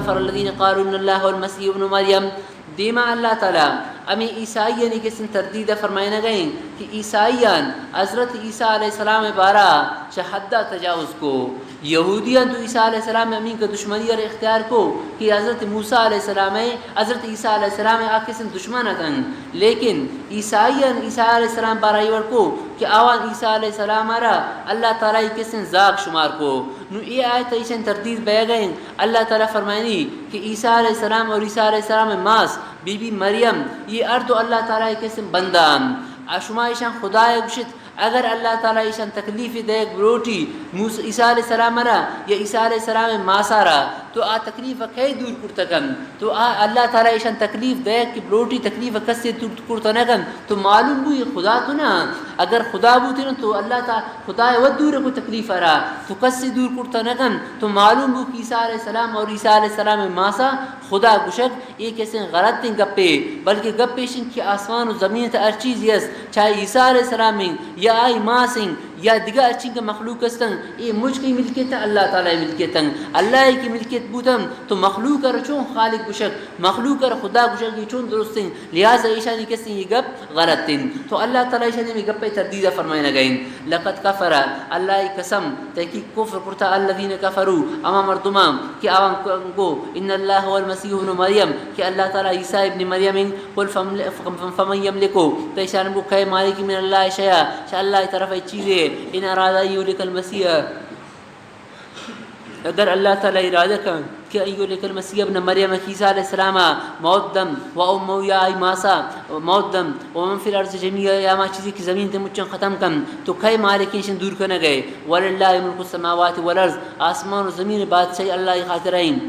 کفر الذین قالوا ان اللہ هو المسیح ابن مریم۔ دیما اللہ تعالی ہمیں عیسائیانی کسیں تردید فرمائنگ ءَ انت کہ عیسائیان حضرت عیسیٰ علیہ السلام ءِ بارہ ءَ چہ حد ءَ تجاوز کو۔ یہودیان تو عیسیٰ علیہ السلام ءِ ہمینکہ دشمنی ءَ اختیار کو کہ حضرت موسیٰ علیہ السلام ءِ، حضرت عیسیٰ علیہ السلام ءِ آ کسیں دشمن اتن، لیکن عیسائیان عیسیٰ علیہ السلام بارہ ءَ اے وڑ کو کہ آوان عیسیٰ علیہ السلام ءَ را اللہ تعالی ءِ کسیں زاگ شمار کو۔ نو اے آیت ءَ ایشان تردید بیگ ءَ انت۔ اللہ تعالی فرمائنی کہ عیسیٰ علیہ السلام اور عیسیٰ علیہ السلام ءِ ماس بی بی مریم، یہ ہر دو اللہ تعالی ءِ کسیں بندہ انت۔ آ شما ایشان خدا ءَ گوشت، اگر اللہ تعالی ایشان تکلیف دیگ بلوٹی، موس-، عیسیٰ علیہ السلام ءَ را یا عیسیٰ علیہ السلام ءِ ماس ءَ را، تو آ تکلیف ءَ کئے دور کرتہ کنت؟ تو آ اللہ تعالی ایشان تکلیف دیگ کہ بلوٹی، تکلیف ءَ کسے دور کرتہ نہ کنت؟ تو معلوم بو یہ خدا تو نہ۔ اگر خدا بوتین تو اللہ تعالی خدا ءَ وت دور کو تکلیف ءَ را، تو کسے دور کرتہ نہ کنت۔ تو معلوم بو کہ عیسیٰ علیہ السلام اور عیسیٰ علیہ السلام ءِ ماس ءَ خدا گوشگ اے کسیں غلطیں گپے، بلکہ گپ ایش انت کہ آسمان و زمین ءِ تہ ءَ ہر چیزے است، چاہے عیسیٰ علیہ السلام انت یا آئی ماس انت یا دگہ ہر چینکہ مخلوق است انت، اے مچ کئی ملکیت انت؟ اللہ تعالی ءِ ملکیت انت۔ اللہ ءِ کہ ملکیت بوتن تو مخلوق ءَ را چون خالق گوشگ، مخلوق ءَ را خدا گوشگ، اے چون درست انت؟ لہذا ایشانی کسیں یہ گپ غلط انت۔ تو اللہ تعالی ایشانی ہمے گپ ءِ تردید ءَ فرمائنگ ءَ انت۔ لقد کفر، اللہ ءِ قسم، تحقیق کفر کرتا، الذین کفروا، ہما مردماں کہ آوان گو، ان اللہ هو المسیح ابن مریم، کہ اللہ تعالی عیسیٰ ابن مریم انت، قل فم-، فم-، فمن یملک، تو ایشان گو کئے مالک من اللہ شیئا، چہ اللہ ءِ طرف ءَ چیزے، ان اراد ان یهلک المسیح، اگر اللہ تعالی ارادہ کن کہ ان یهلک المسیح ابن مریم، کہ عیسیٰ علیہ السلام ءَ موت دن، و امه، یا آئی ماس ءَ موت دن، و من فی الارض جمیعا، یا ہما چیزے کہ زمین ءِ تہ ءَ مچاں ختم کن، تو کئے مالک ایشان دور کنگ ءَ؟ وللہ ملک السماوات والارض، آسمان و زمین ءِ بادشاہی اللہ ءِ خاطر ءَ انت۔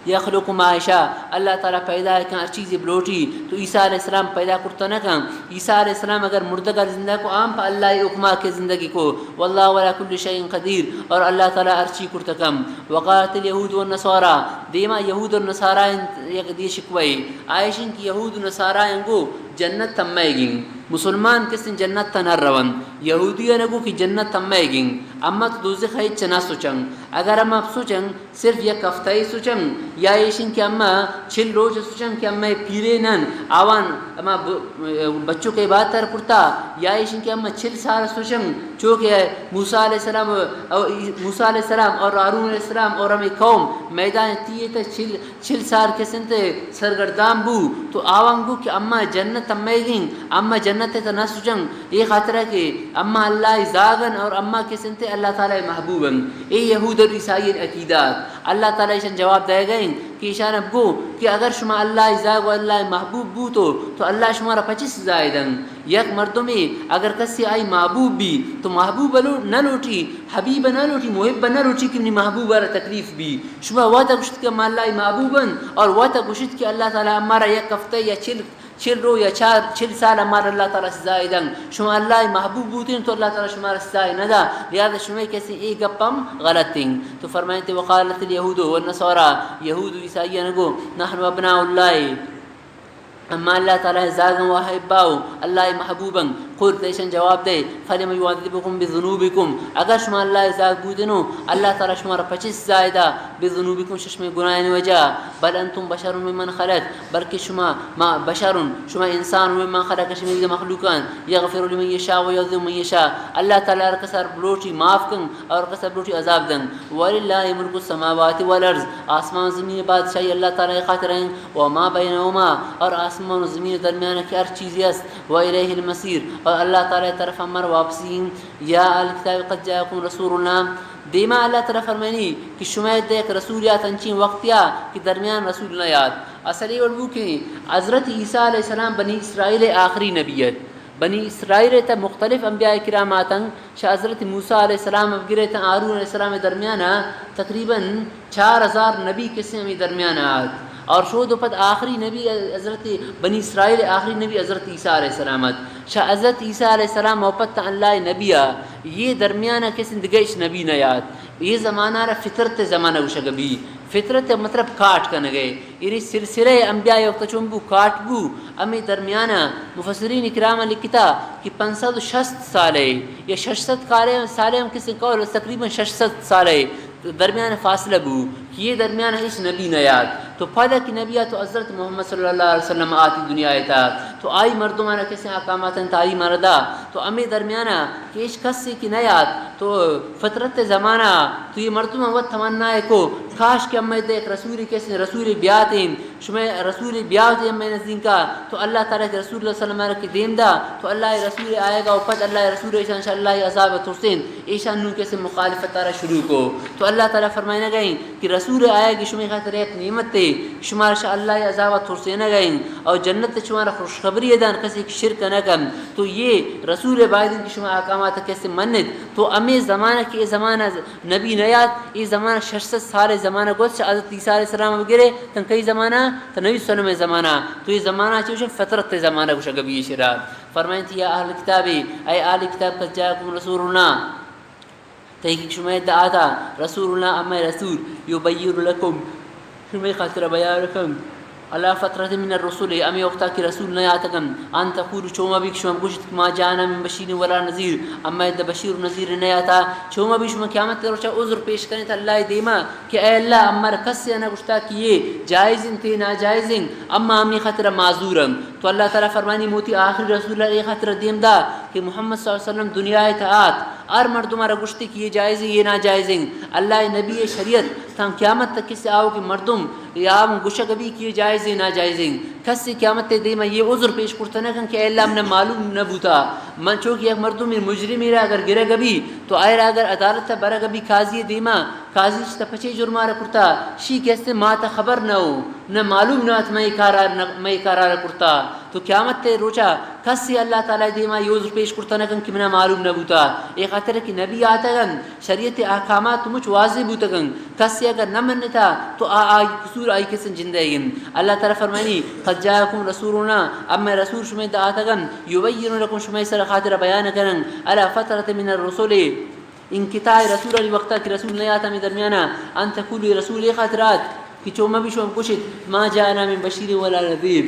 یخلق ما یشاء، اللہ تعالی پیدا کن ہر چیزے بلوٹی۔ تو عیسیٰ علیہ السلام پیدا کرتا نہ کن۔ عیسیٰ علیہ السلام اگر مردگا زندہ کو، آ ہم پہ اللہ ءِ حکما کہ زندگی کو۔ واللہ علی کل شیء قدیر، اور اللہ تعالی ہر چی کرتا کن۔ وقالت الیہود والنصاری، دیما یہود و نصارایان یک دگہ شکوہ، آ ایش انت کہ یہود و نصارایان گو جنت تمئیگ انت، مسلمان کسیں جنت ءَ نہ رونت۔ یہودیان گو کہ جنت تمئیگ انت، اما تو دوزخ ءَ ہچ نہ سچن۔ اگر اما سچن، صرف یک ہفتہ ءَ سچن، یا ایش انت کہ اما چل روچ سچن کہ اما پیرینن آوان اما ب-، بچکے باتر کرتا، یا ایش انت کہ اما چل سال سچن، چو کہ موسیٰ علیہ السلام، او موسیٰ علیہ السلام اور ہارون علیہ السلام اور ہمے قوم میدان طی ءِ تہ ءَ چل، چل سال کسیں تہ ءَ سرگردان بو، تو آوان گو کہ اما جنت تمئیگ انت، اما جنت ءِ تہ ءَ نہ سچن، اے خاطر ءَ کہ اما اللہ ءِ زاگ انت اور اما کسیں تہ ءَ اللہ تعالی ءِ محبوب انت۔ اے یہود اور عیسائیان عقیدہ ات۔ اللہ تعالی ایشان جواب دئیگ ءَ انت کہ ایشان ءَ بگو کہ اگر شما اللہ ءِ زاگ و اللہ ءِ محبوب بوتو، تو اللہ شمارا پہ چی سزائے دنت؟ یک مردمے اگر کسے آئی محبوب بی، تو محبوب لو-، نہ لوٹی، حبیب نہ لوٹی، محب نہ لوٹی کہ منی محبوب ءَ را تکلیف بی۔ شما وت ءَ گوشت کہ ما اللہ ءِ محبوب ان اور وت ءَ گوشت کہ اللہ تعالی مارا یک ہفتہ یا چل، چل رو یا چار، چل سال مارا اللہ تعالی سزائے دنت۔ شما اللہ ءِ محبوب بوتین تو اللہ تعالی شمارا سزائے نہ دا، لہذا شمئے کسیں اے گپ ہم غلط انت۔ تو فرمائیتے، وقالت الیہود والنصاری، یہود و عیسائیان گو، نحن ابناء اللہ، اما اللہ تعالی ءِ زاگاں و احباؤ، اللہ ءِ محبوباں۔ قل، تو ایشاں جواب دئے، فلم یعذبکم بذنوبکم، اگر شما اللہ ءِ زاگ بودنو، اللہ تعالی شمارا پچی سزائے دا؟ بذنوبکم، شہ شمئے گناہانی وجہ۔ بل انتم بشر ممن خلق، بلکہ شما، ما بشر، شما انسان، ممن خلق، شمئے دگہ مخلوقان، یغفر لمن یشاء و یعذب من یشاء، اللہ تعالی ہر کسا بلوٹی معاف کن اور ہر کسا بلوٹی عذاب دن۔ وللہ ملک السماوات والارض، آسمان زمین بادشاہی اللہ تعالی خاطر ہیں۔ وما بینہما، اور آسمان و زمین درمیان کہ ہر چیزے است، و الیہ المصیر، اور اللہ تعالی طرف ہمر واپسی ہیں۔ یا اہل کتاب قد جاءکم رسولنا، دیما اللہ تعالی فرمائنی کہ شمئے دیک رسول یات انچیں وقت یا کہ درمیان رسول نہ یات۔ اصل اے وڑ بو کہ حضرت عیسیٰ علیہ السلام بنی اسرائیل آخری نبی ات۔ بنی اسرائیل تہ مختلف انبیاء کرام آتن، شہ حضرت موسیٰ علیہ السلام ء بگرے تاں ہارون علیہ السلام ء درمیان ء تقریباً چار ہزار نبی کسے ہمے درمیان ء آت۔ اور شود و پد آخری نبی حضرت بنی اسرائیل ء آخری نبی حضرت عیسیٰ علیہ السلام ات۔ شہ حضرت عیسیٰ علیہ السلام ء پد تاں اللہ ء نبی ء یہ درمیان ء کسے دگہ ہچ نبی نہ یات۔ یہ زمانہ را فطرت ء زمانہ گوشگ بی۔ فطرت ء مطلب کاٹ کنگ ء۔ یعنی سلسلہ انبیاء وقت چون بو کاٹ بو، ہمے درمیان ء مفسرین کرام لکھتا کہ پنچ سد و شست سال ء یا شش سد کال ء، سال ء ہم کسے قول تقریباً شش سد سال ء درمیان فاصلہ بو کہ یہ درمیان ہچ نبی نہ یات۔ تو پدا کہ نبی آت تو حضرت محمد صلی اللہ علیہ وسلم آتی دنیا تا، تو آئی مردمانا کسے احکامات تعلیم آنا دا، تو ہمیں درمیانا کہ ہچ کسے کہ نہ یات، تو فطرت زمانہ تو یہ مردم وت تمنا ہے کو کاش کہ ہمیں دے ایک رسول کسے رسول بیاتیں، شمئے رسول بیاوت ہمئے نزدینکا، تو اللہ تعالی کہ رسول اللہ صلی اللہ علیہ وسلم کہ دیم دا، تو اللہ رسول آئیگا و پد اللہ رسول ایشان شاء اللہ عذاب ترسین، ایشان نون کسے مخالفت تارا شروع کو۔ تو اللہ تعالی فرمائنگا ایں کہ رسول آئیگی شمئے خاطر ایک نعمت ہے، شمار شاء اللہ عذاب ترسینگا ایں، اور جنت شمارا خوشخبری دان کسے کہ شرک نہ کن۔ تو یہ رسول بایدن کہ شما احکامات کسے منت۔ تو ہمیں زمانہ کہ یہ زمانہ نبی نیات، اے زمانہ شش سد سال زمانہ گوست چہ حضرت عیسیٰ علیہ السلام بگرے تن کئی زمانہ؟ تن نبی صلی اللہ علیہ وسلم زمانہ۔ تو اے زمانہ چوش فطرت زمانہ گوشگ بی شرا۔ فرمائنت یا اہل کتاب، اے اہل کتاب، قد جاءکم رسولنا، تحقیق شمئے دہ آتا رسولنا، ہمے رسول، یبین لکم، شمئے خاطر بیان کن۔ علی فترة من الرسل، ہمے وقتا کہ رسول نیاتگن، ان تقولوا، چو مہ بی کہ شما گوشت کہ ما جاءنا من بشیر ولا نذیر، اما ادا بشیر و نذیر نیاتا، چو مہ بی شما قیامت روچا عذر پیش کنیت اللہ دیما کہ اے اللہ، امر کس نہ گوشتا کہ یہ جائز انت، یہ ناجائز انت، اما ہمے خاطر معذور انت۔ تو اللہ تعالی فرمانی موتی آخری رسول اے خاطر دیم دا کہ محمد صلی اللہ علیہ وسلم دنیا تا آت، ہر مردم را گوشتی کہ یہ جائز انت، یہ ناجائز انت۔ اللہ نبی شریعت تاں قیامت تک کسے آؤ کہ مردم یا گوشگ بی کہ یہ جائز انت، ناجائز انت۔ کسے قیامت دیما یہ عذر پیش کرتا نہ کن کہ اے اللہ، من معلوم نہ بوتا۔ من چو کہ یک مردم مجرمی را اگر گرگ بی تو آئرا اگر عدالت برگ بی قاضی دیما، قاضی چتا پچے جرمارا کرتا، شی کسے ماتا خبر نہ ہو، نہ معلوم نہ ات مئے کارا، مئے کارا کرتا۔ تو قیامت روچا کسے اللہ تعالی دیما یہ عذر پیش کرتا نہ کن کہ منا معلوم نہ بوتا۔ اے خاطر کہ نبی آتگن، شریعت احکامات مچ واضح بوتگن، کسے اگر نہ منتا تو آ، آئی قصور آئی کسن جندے گن۔ اللہ تعالی فرمانی، قد جاءکم رسولنا، اما رسول شمئے دہ آتگن، یبین لکم، شمئے سر خاطر بیان کنن، علی فترة من الرسل، انقطاع رسول علی وقتا کہ رسول نیات ہمیں درمیانا، ان تقولوا، رسول اے خاطر آت کہ چو مہ بی شما گوشت، ما جاءنا من بشیر ولا نذیر،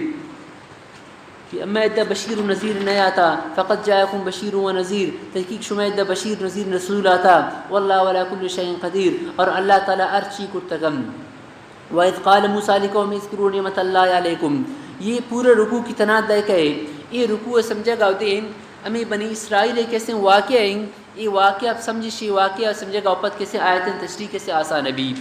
کہ اما ادا بشیر و نذیر نیاتا، فقد جاءکم بشیر و نذیر، تحقیق شمئے دہ بشیر نذیر رسول آتا، واللہ علی کل شیء قدیر، اور اللہ تعالی ہر چی کرتگن۔ وَإِذْ قَالَ مُوسَىٰ لِقَوْمِهِ اذْكُرُوا نِعْمَتَ اللَّهِ عَلَيْكُمْ۔ یہ پورا رکوع کی تناد دے کہ یہ رکوع سمجھگا دین ہمیں بنی اسرائیل کسے واقعہ ہیں، یہ واقعہ اب سمجھشی، واقعہ سمجھگا پد کسے آیتیں تشریح کسے آسان بی۔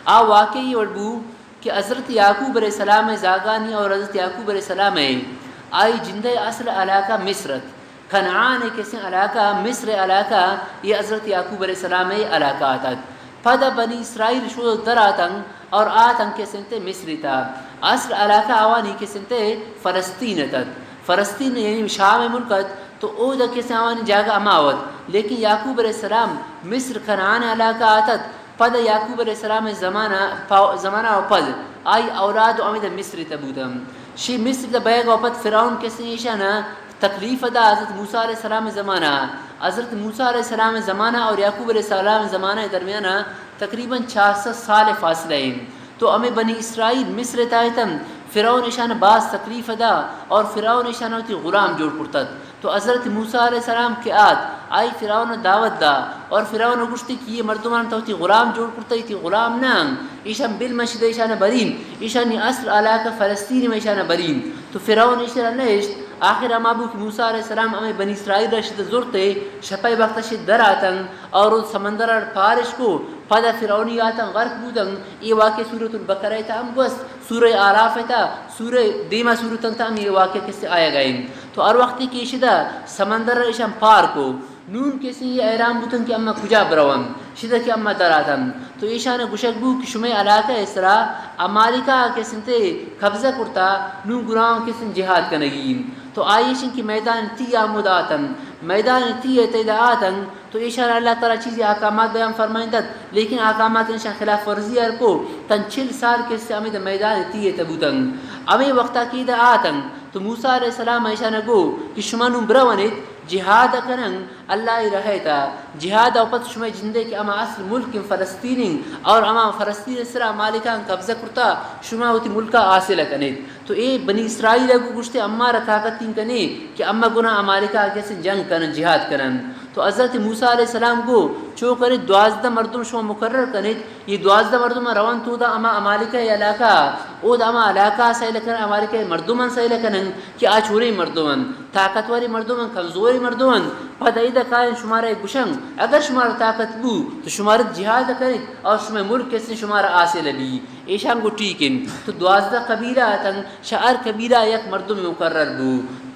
آ واقعہ یہ وڑ بو کہ حضرت یعقوب علیہ السلام زاگانی اور حضرت یعقوب علیہ السلام ہے، آئی جندے اصل علاقہ مصر ات۔ کنعان کسیں علاقہ، مصر علاقہ، یہ حضرت یعقوب علیہ السلام علاقہ آتک۔ پدا بنی اسرائیل شو در آتن اور آتن کسنتے مصر تا۔ اصل علاقہ آوانی کسنتے فلسطین اتت۔ فلسطین یعنی شام ملک ات، تو اودا کسیں آوانی جاگہ ہما وت۔ لیکن یعقوب علیہ السلام مصر کنعان علاقہ آتت۔ پد یعقوب علیہ السلام زمانہ، پا-، زمانہ و پد آئی اولاد و امیدہ مصر تا بوتن۔ شی مصر تا بیگ و پد فرعون کسیں ایشانا تکلیف دا حضرت موسیٰ علیہ السلام زمانہ، حضرت موسیٰ علیہ السلام زمانہ اور یعقوب علیہ السلام زمانہ درمیانہ تقریباً چار سد سال فاصلہ ہیں۔ تو ہمیں بنی اسرائیل مصر تا اتن، فرعون ایشان باز تکلیف دا اور فرعون ایشان وتی غلام جوڑ کرتت۔ تو حضرت موسیٰ علیہ السلام کہ آت، آئی فرعون دعوت دا اور فرعون گوشتی کہ یہ مردمان تو وتی غلام جوڑ کرتا، یہ تی غلام نہ انت، ایشان بل مشید ایشان برین، ایشانی اصل علاقہ فلسطین میں ایشان برین۔ تو فرعون ایشان نشت۔ آخر ہما بو کہ موسیٰ علیہ السلام ہمیں بنی اسرائیل را شد زرتے، شپے وقت شد در آتن اور سمندر پارش کو، پدا فرعونی آتن غرق بودن۔ یہ واقعہ سورۃ البقرہ تا ہم گوست، سورہ آراف تا، سورہ دیما سورتن تا ہم یہ واقعہ کسے آیا گئے۔ تو ہر وقتی کہ شدا سمندر ایشان پار کو، نون کسیں یہ حیران بوتن کہ اما کجا بروان، شدہ کہ اما دراتن۔ تو ایشان گوشگ بو کہ شمئے علاقہ اسرا امالکا کسنتے قبضہ کرتا، نون گراں کسن جہاد کنگی۔ تو آئیشن کہ میدان تی آمود آتن، میدان تی تیدا آتن، تو ایشان اللہ تعالی چیزی احکامات بیان فرمائندت، لیکن احکامات ایشان خلاف ورزی ہر کو، تن چل سال کسے ہمیں میدان تی تبوتن۔ ہمیں وقتا کہ دا آتن، تو موسیٰ علیہ السلام ایشان گو کہ شما نون برونیت، جہاد کنن اللہ ءِ راہ ءِ تہا۔ جہاد ءَ پد شمئے جندے کہ ہما اصل ملک انت فلسطین انت، اور ہما فلسطین ءِ سرا مالکاں قبضہ کرتا، شما وتی ملک ءَ حاصل کنیت۔ تو اے بنی اسرائیل ءَ گوں گوشتے، امارا طاقت ایں کنے کہ اما گنا امالکا کسے جنگ کنن، جہاد کنن۔ تو حضرت موسیٰ علیہ السلام گو، چو کنیت، دوازدہ مردم شما مقرر کنیت، یہ دوازدہ مردم روان تو دا اما عمالقہ علاقہ، او دا اما علاقہ سیل کن، عمالقہ مردمان سیل کنن کہ آ چوریں مردمان، طاقتوریں مردمان، کمزوریں مردمان، پدا ایدا کائن شمارا گشن، اگر شمارا طاقت بو تو شمارا جہاد کنیت اور شما ملک کسی شمارا حاصل بی۔ ایشان گو ٹھیک انت۔ تو دوازدہ قبیلہ اتن، شہ ہر قبیلہ یک مردم مقرر بو،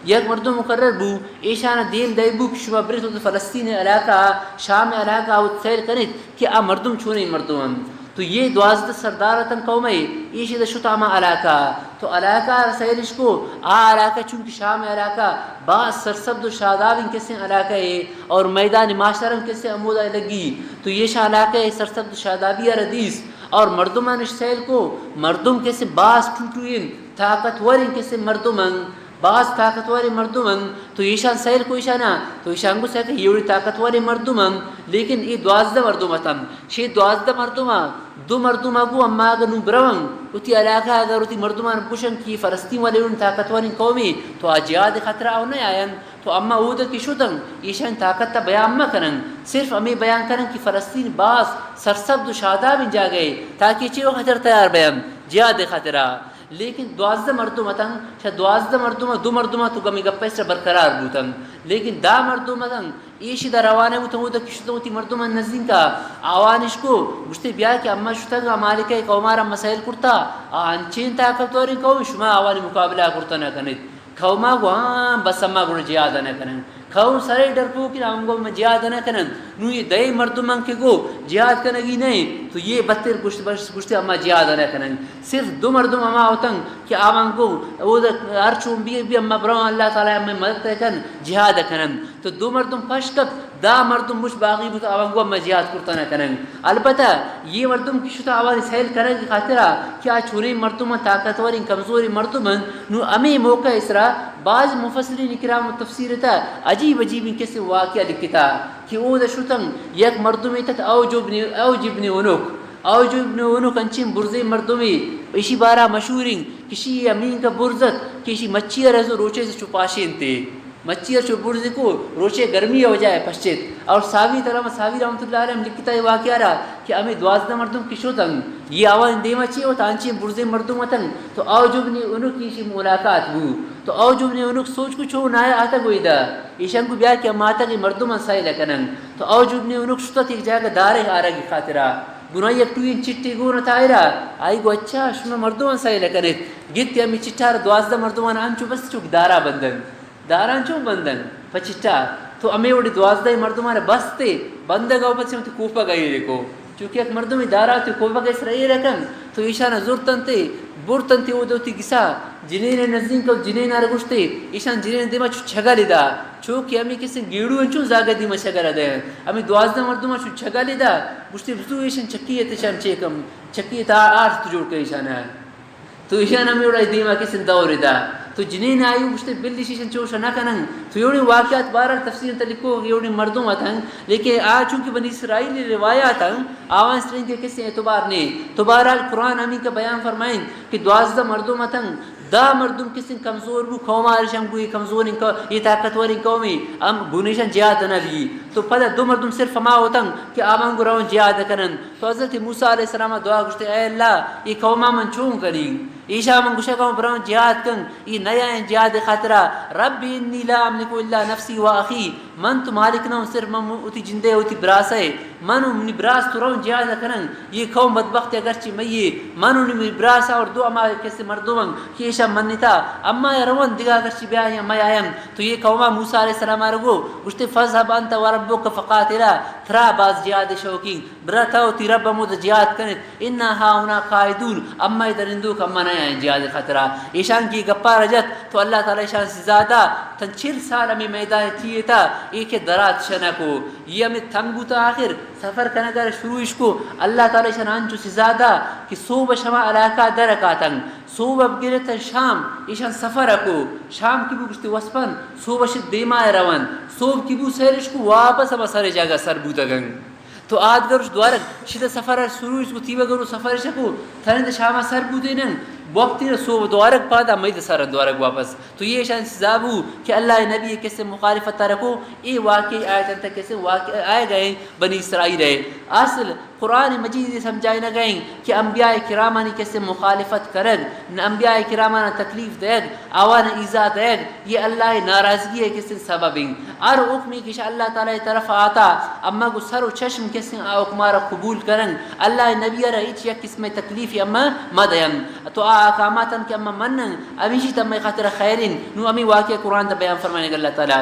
یک مردم مقرر بو، ایشان دیم دئی بو کہ شما برے تو فلسطین علاقہ، شام علاقہ وت سیل کنیت کہ آ مردم چونیں مردم انت۔ تو یہ دوازدہ سردار اتن قومے، ایشی دا شت ہما علاقہ۔ تو علاقہ سیلش کو، آ علاقہ چونکہ شام علاقہ باز سرسبز و شادابیں کسیں علاقہ ہے اور میدان معشر ہم کسیں ہمودا لگی۔ تو یہ شاہ علاقہ سرسبز و شادابی ردیس۔ اور مردمانش سیل کو، مردم کسے باز ٹوٹوئیں، طاقتوریں کسے مردمن، باز طاقتوریں مردمن۔ تو ایشان سیل کو ایشانا، تو ایشان گو سیل کہ یہ وڑی طاقتوریں مردمن، لیکن یہ دوازدہ مردم اتن۔ شے دوازدہ مردما، دو مردما گو اما اگر نو برون، وتی علاقہ اگر وتی مردمان گوشن کہ فلسطین والے وڑی طاقتوریں قومی، تو آ جہاد خطرہ او نہ آین۔ تو اما اود کہ شتن، ایشان طاقت تا بیان مکنن، صرف ہمیں بیان کنن کہ فلسطین باز سرسبز و شادابیں جاگہے، تاکہ چی وقت خاطر تیار بیان، جہاد خاطرا۔ لیکن دوازدہ مردم اتن، شہ دوازدہ مردم، دو مردم تو گمی گپے سر برقرار بوتن۔ لیکن دا مردم اتن، ایشی دا روانہ بوتن، اود کہ شتن وتی مردم نزدیکا، آوانش کو، گشتے بیا کہ اما شتگ، عمالقہ قومارا مسائل کرتا، آ انچین طاقتوریں قوم، شما آوانی مقابلہ کرتا نہ کنیت۔ قوما گو، ہاں، بس اما گڑا جہاد نہ کنن۔ قوم سرے ڈرپوکیں، ہم گو، من جہاد نہ کنن۔ نو یہ دئے مردمان کہ گو جہاد کنگی نہ انت، تو یہ بتر گشت، بس گشتے اما جہاد نہ کنن۔ صرف دو مردم ہما ہوتن کہ آوان گو، او د-، ہر چون بی، بی اما برو، اللہ تعالی ہمیں مدد کن، جہاد کنن۔ تو دو مردم پش کپت، دا مردم مش باقی بوت، آوان گو اما جہاد کرتا نہ کنن۔ البتہ یہ مردم کہ شتا آوانی سیل کنگ خاطرا کہ آ چونیں مردم انت، طاقتوریں، کمزوریں مردم انت، نو ہمیں موقع اسرا بعض مفسرین کرام و تفسیر تا عجیب عجیبیں کسے واقعہ لکھتا کہ او دا شتن یک مردمے تت اوج ابن، اوج ابن عنق، اوج ابن عنق انچیں برزیں مردمے، ایشی بارا مشہوریں کہ ایشی ہمینکہ برزت کہ ایشی مچی ء رزو روچے سے چو پاشینتے۔ مچی ء چو برز کو، روچے گرمی ء وجہ ء پشچت۔ اور ساوی ترا، ساوی رحمت اللہ علیہ ہم لکھتا ہے واقعہ را کہ ہمیں دوازدہ مردم کہ شتن، یہ آوان دیما چی ہوتا، انچیں برزیں مردم اتن، تو اوج ابن عنق ایشی ملاقات بو۔ تو اوج ابن عنق سوچ کو چو نایا آتا گوئی دا، ایشان کو بیا کہ ہم آتا کہ مردم سائل کنن۔ تو اوج ابن عنق شتا تیک جاگہ دارے آرگی خاطرا۔ گناہ یک ٹوین چٹی گون تائرا، آئی گو اچھا، شما مردم سائل کنیت۔ گیت ہمیں چٹار دوازدہ مردمان انچو بس چک دارا بندن۔ داراں چون بندن پہ چٹا؟ تو ہمے وڑی دوازدہ مردمان بستے، بندگ او پچے وتی کوپگ ایر کو۔ چونکہ یک مردمی دارا وتی کوپگ سر ایر کن، تو ایشان زرتنتے، برتنتے او دوتی گسا، جنین نزدین کو، جنین آر گوشتے، ایشان جنین دیما چو چگل دا، چو کہ ہمیں کسی گیڑو انچو زاگہ دیما چگل دے، ہمیں دوازدہ مردمان چو چگل دا، گوشتے بزو ایشان چکی ات، ایشان چیکم، چکی تا آرت جوڑ کن ایشان۔ تو ایشان ہمے وڑا دیما کسن دور دا۔ تو جنین آیو گوشتے بل ایشان چوش نہ کنن۔ تو ایوڑیں واقعات بارہ تفصیل تا لکھو، ایوڑیں مردم اتن۔ لیکن آ چونکہ بنی اسرائیل روایات ان، آوان سرین کے کسے اعتبار نے۔ تو بہرحال قرآن ہمیں کا بیان فرمائیں کہ دوازدہ مردم اتن، دا مردم کسن کمزور بو، قوم آرشان کو یہ کمزوریں قو-، یہ طاقتوریں قومی، ہم گنیشان جہاد نہ بھی۔ تو پدا دو مردم صرف ہما ہوتن کہ آوان گو روان جہاد کنن۔ تو حضرت موسیٰ علیہ السلام دعا گوشتے، اے اللہ، یہ قوما من چون کنی؟ ایشا من گوشگا ہوں بران جہاد کن، یہ نیائیں جہاد خاطرا۔ رب انی لا املک الا نفسی و اخی، من تو مالک نہ ہوں، صرف من وتی جندے وتی براسے، من و منی براس تو رون جہاد کنن۔ یہ قوم بدبخت اگرچہ مئیے، من و منی براس اور دو اما کسے مردمن کہ ایشا منتا، اما یا رون دگا اگرچہ بیاین مئے آین۔ تو یہ قوما موسیٰ علیہ السلام آرگو گوشتے، فاذهب انت و ربک فقاتلا، ترا باز جہاد شوقین۔ برا تو وتی رب ہمود جہاد کنت، انا ہاہنا قاعدون، اما ادا نندوک، اما نیائیں جہاد خاطرا۔ ایشان کی گپا رجت تو اللہ تعالی ایشان سزا دا، تن چل سال ہمیں میدان تیئے تا، ایک درات شنکو، یہ ہمیں تنگ بوتا۔ آخر سفر کنگا شروع اش کو، اللہ تعالی ایشان انچو سزا دا کہ صوب شما علاقہ درکاتن، صوب اب گرتن شام، ایشان سفر کو، شام کی بو گشتے وسپن، صوب شد دیما روان، صوب کی بو سیرش کو، واپس ہما سر جاگہ سر بوتگن۔ تو آدگروش دوارگ شد سفر ء شروع اس کو، تیوگرو سفر شکو، تنند شام ء سر بودینن، وقتی صبح دوارگ پادا مید سر دوارگ واپس۔ تو یہ شان سزا بو کہ اللہ نبی کسے مخالفت ترکو، اے واقعی آیت انت کسے واقعی آئے گئے بنی اسرائیل ہے۔ اصل قرآن مجید سمجھائے نہ گئیں کہ انبیاء کرامانی کسے مخالفت کرگ، نہ انبیاء کرامانا تکلیف دیگ، آوان ایذا دیگ، یہ اللہ ناراضگی ہے کسے سبب ہیں۔ ہر حکمی کہ اللہ تعالی طرف آتا، اما گو سر و چشم کسے آ حکمارا قبول کرن، اللہ نبی را ہچ یک قسم تکلیف اما مدین۔ تو آ احکامات ہم کہ اما منن، ہمیشی تمہیں خاطر خیرین۔ نو ہمیں واقعہ قرآن تا بیان فرمائے اللہ تعالی۔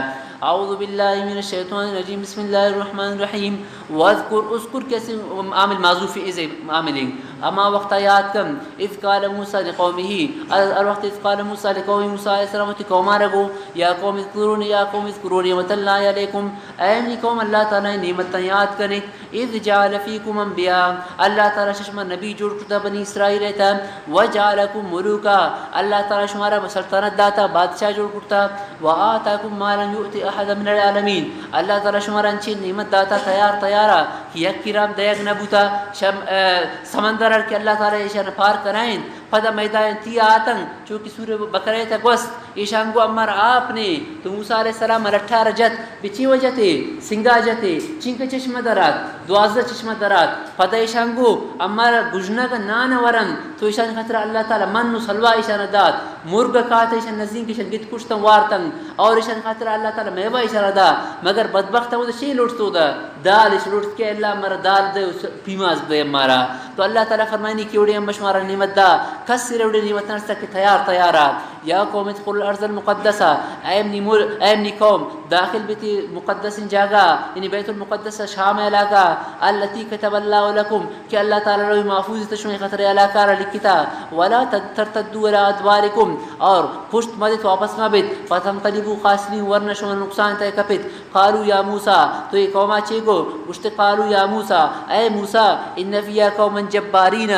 اعوذ باللہ من الشیطان الرجیم، بسم اللہ الرحمن الرحیم۔ واذکر، اذکر کسی عامل معذوف از عاملیں۔ اما وقتا یاد کن، اذ قال موسی لقومه، ار، ار وقت اذ قال موسی لقومه، موسی علیہ السلام وتی قومارا گو، یا قوم اذکرونی، یا قوم اذکرونی نعمت اللہ علیکم، اے منی قوم، اللہ تعالی نعمتاں یاد کنیت۔ اذ جعل فیکم انبیاء، اللہ تعالی شما نبی جوڑ کرتا بنی اسرائیل تا، وجعلکم ملوکا، اللہ تعالی شمارا سلطنت داتا، بادشاہ جوڑ کرتا، وآتاکم ما لم یؤت احدا من العالمین، اللہ تعالی شمارا انچیں نعمت داتا تیار تیارا کہ یکی رام دیگ نہ بوتا۔ شم، اے، سمندر ہر کہ اللہ تعالی ایشان پار کرائیں، پدا میدان تی آتن، چونکہ سور بکرے تا گوست، ایشان گو امر آپ نے، تو موسی علیہ السلام لٹھار جت، بچی وجہ تے، سنگا جتے، چنکہ چشمہ درات، دوازدہ چشمہ درات۔ پدا ایشان گو، امر گژنگ نان ورن، تو ایشان خاطر اللہ تعالی من و سلوا ایشان دات۔ مرگ کات ایشان نزدیک ایشان گت کشتن وارتن، اور ایشان خاطر اللہ تعالی میوہ ایشان دا۔ مگر بدبخت بود شی لوٹتو دا، دال اش لوٹت کہ اللہ مر دال دے، پیماز دے مارا۔ تو اللہ تعالی فرمائنی کہ اوڑے ہم شمارا نعمت دا، کس سے اوڑے نعمت نرسا کہ تیار تیارا۔ یا قوم ادخلوا الارض المقدسہ، اے منی مل-، اے منی قوم، داخل بیتی مقدسیں جاگہ، یعنی بیت المقدس شام علاقہ، التی کتب اللہ لکم، کہ اللہ تعالی لوح محفوظ تا شمئے خاطر علاقہ را لکھتا، ولا تد-، ترتدوا علی ادبارکم، اور پشت مدت واپس مہ بیت، فتنقلبوا خاسرین، ورنہ شما نقصان تہ کپت۔ قالوا یا موسی، تو اے قوما چے گو؟ گوشت، قالوا یا موسی، اے موسی، ان فیہا قوما جبارین،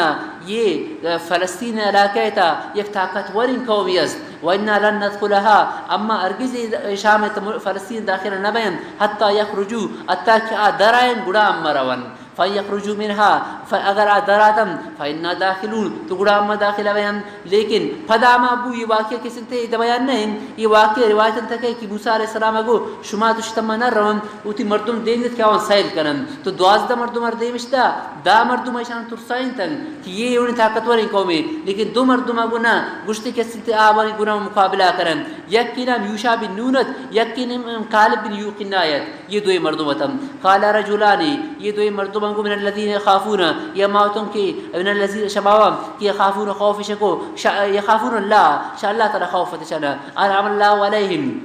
یہ، اے، فلسطین علاقہ تا یک طاقتوریں قومی است۔ و انا لن ندخلها، اما ہرگز اے شام تا فلسطین داخل نہ بین، حتی یخرجوا، حتی کہ آ درائن گڑا اما رون۔ فَإِنْ يَخْرُجُوا مِنْهَا، ف-، اگر آ دراتن، فَإِنَّا دَاخِلُونَ، تو گڑا اما داخل بین۔ لیکن پدا اما بو یہ واقعہ کس انت، یہ بیان نہ انت، یہ واقعہ روایت انت کہ، کہ موسی علیہ السلام گو، شما تو شتما نہ رون، وتی مردم دین دیت کہ آوان سیل کنن۔ تو دوازدہ مردم ہر دیمش دا، دہ مردم ایشان ترسائینتن کہ یہ اونی طاقتوریں قومے، لیکن دو مردم گو نہ، گوشتی کس انت آوانی گناہ مقابلہ کنن۔ یکی نام یوشع بن نون ات، یکی نام کالب بن یوقنہ ات۔ یہ دوئیں مردم اتم۔ قال رجلان، یہ دوئیں مردم انگو من الذین یخافون، یا ما اتم کہ من الذین شماوا کہ یخافون خوف شکو، شا-، یخافون اللہ، شا اللہ تعالی خوف ات شنا۔ انعم اللہ علیہم،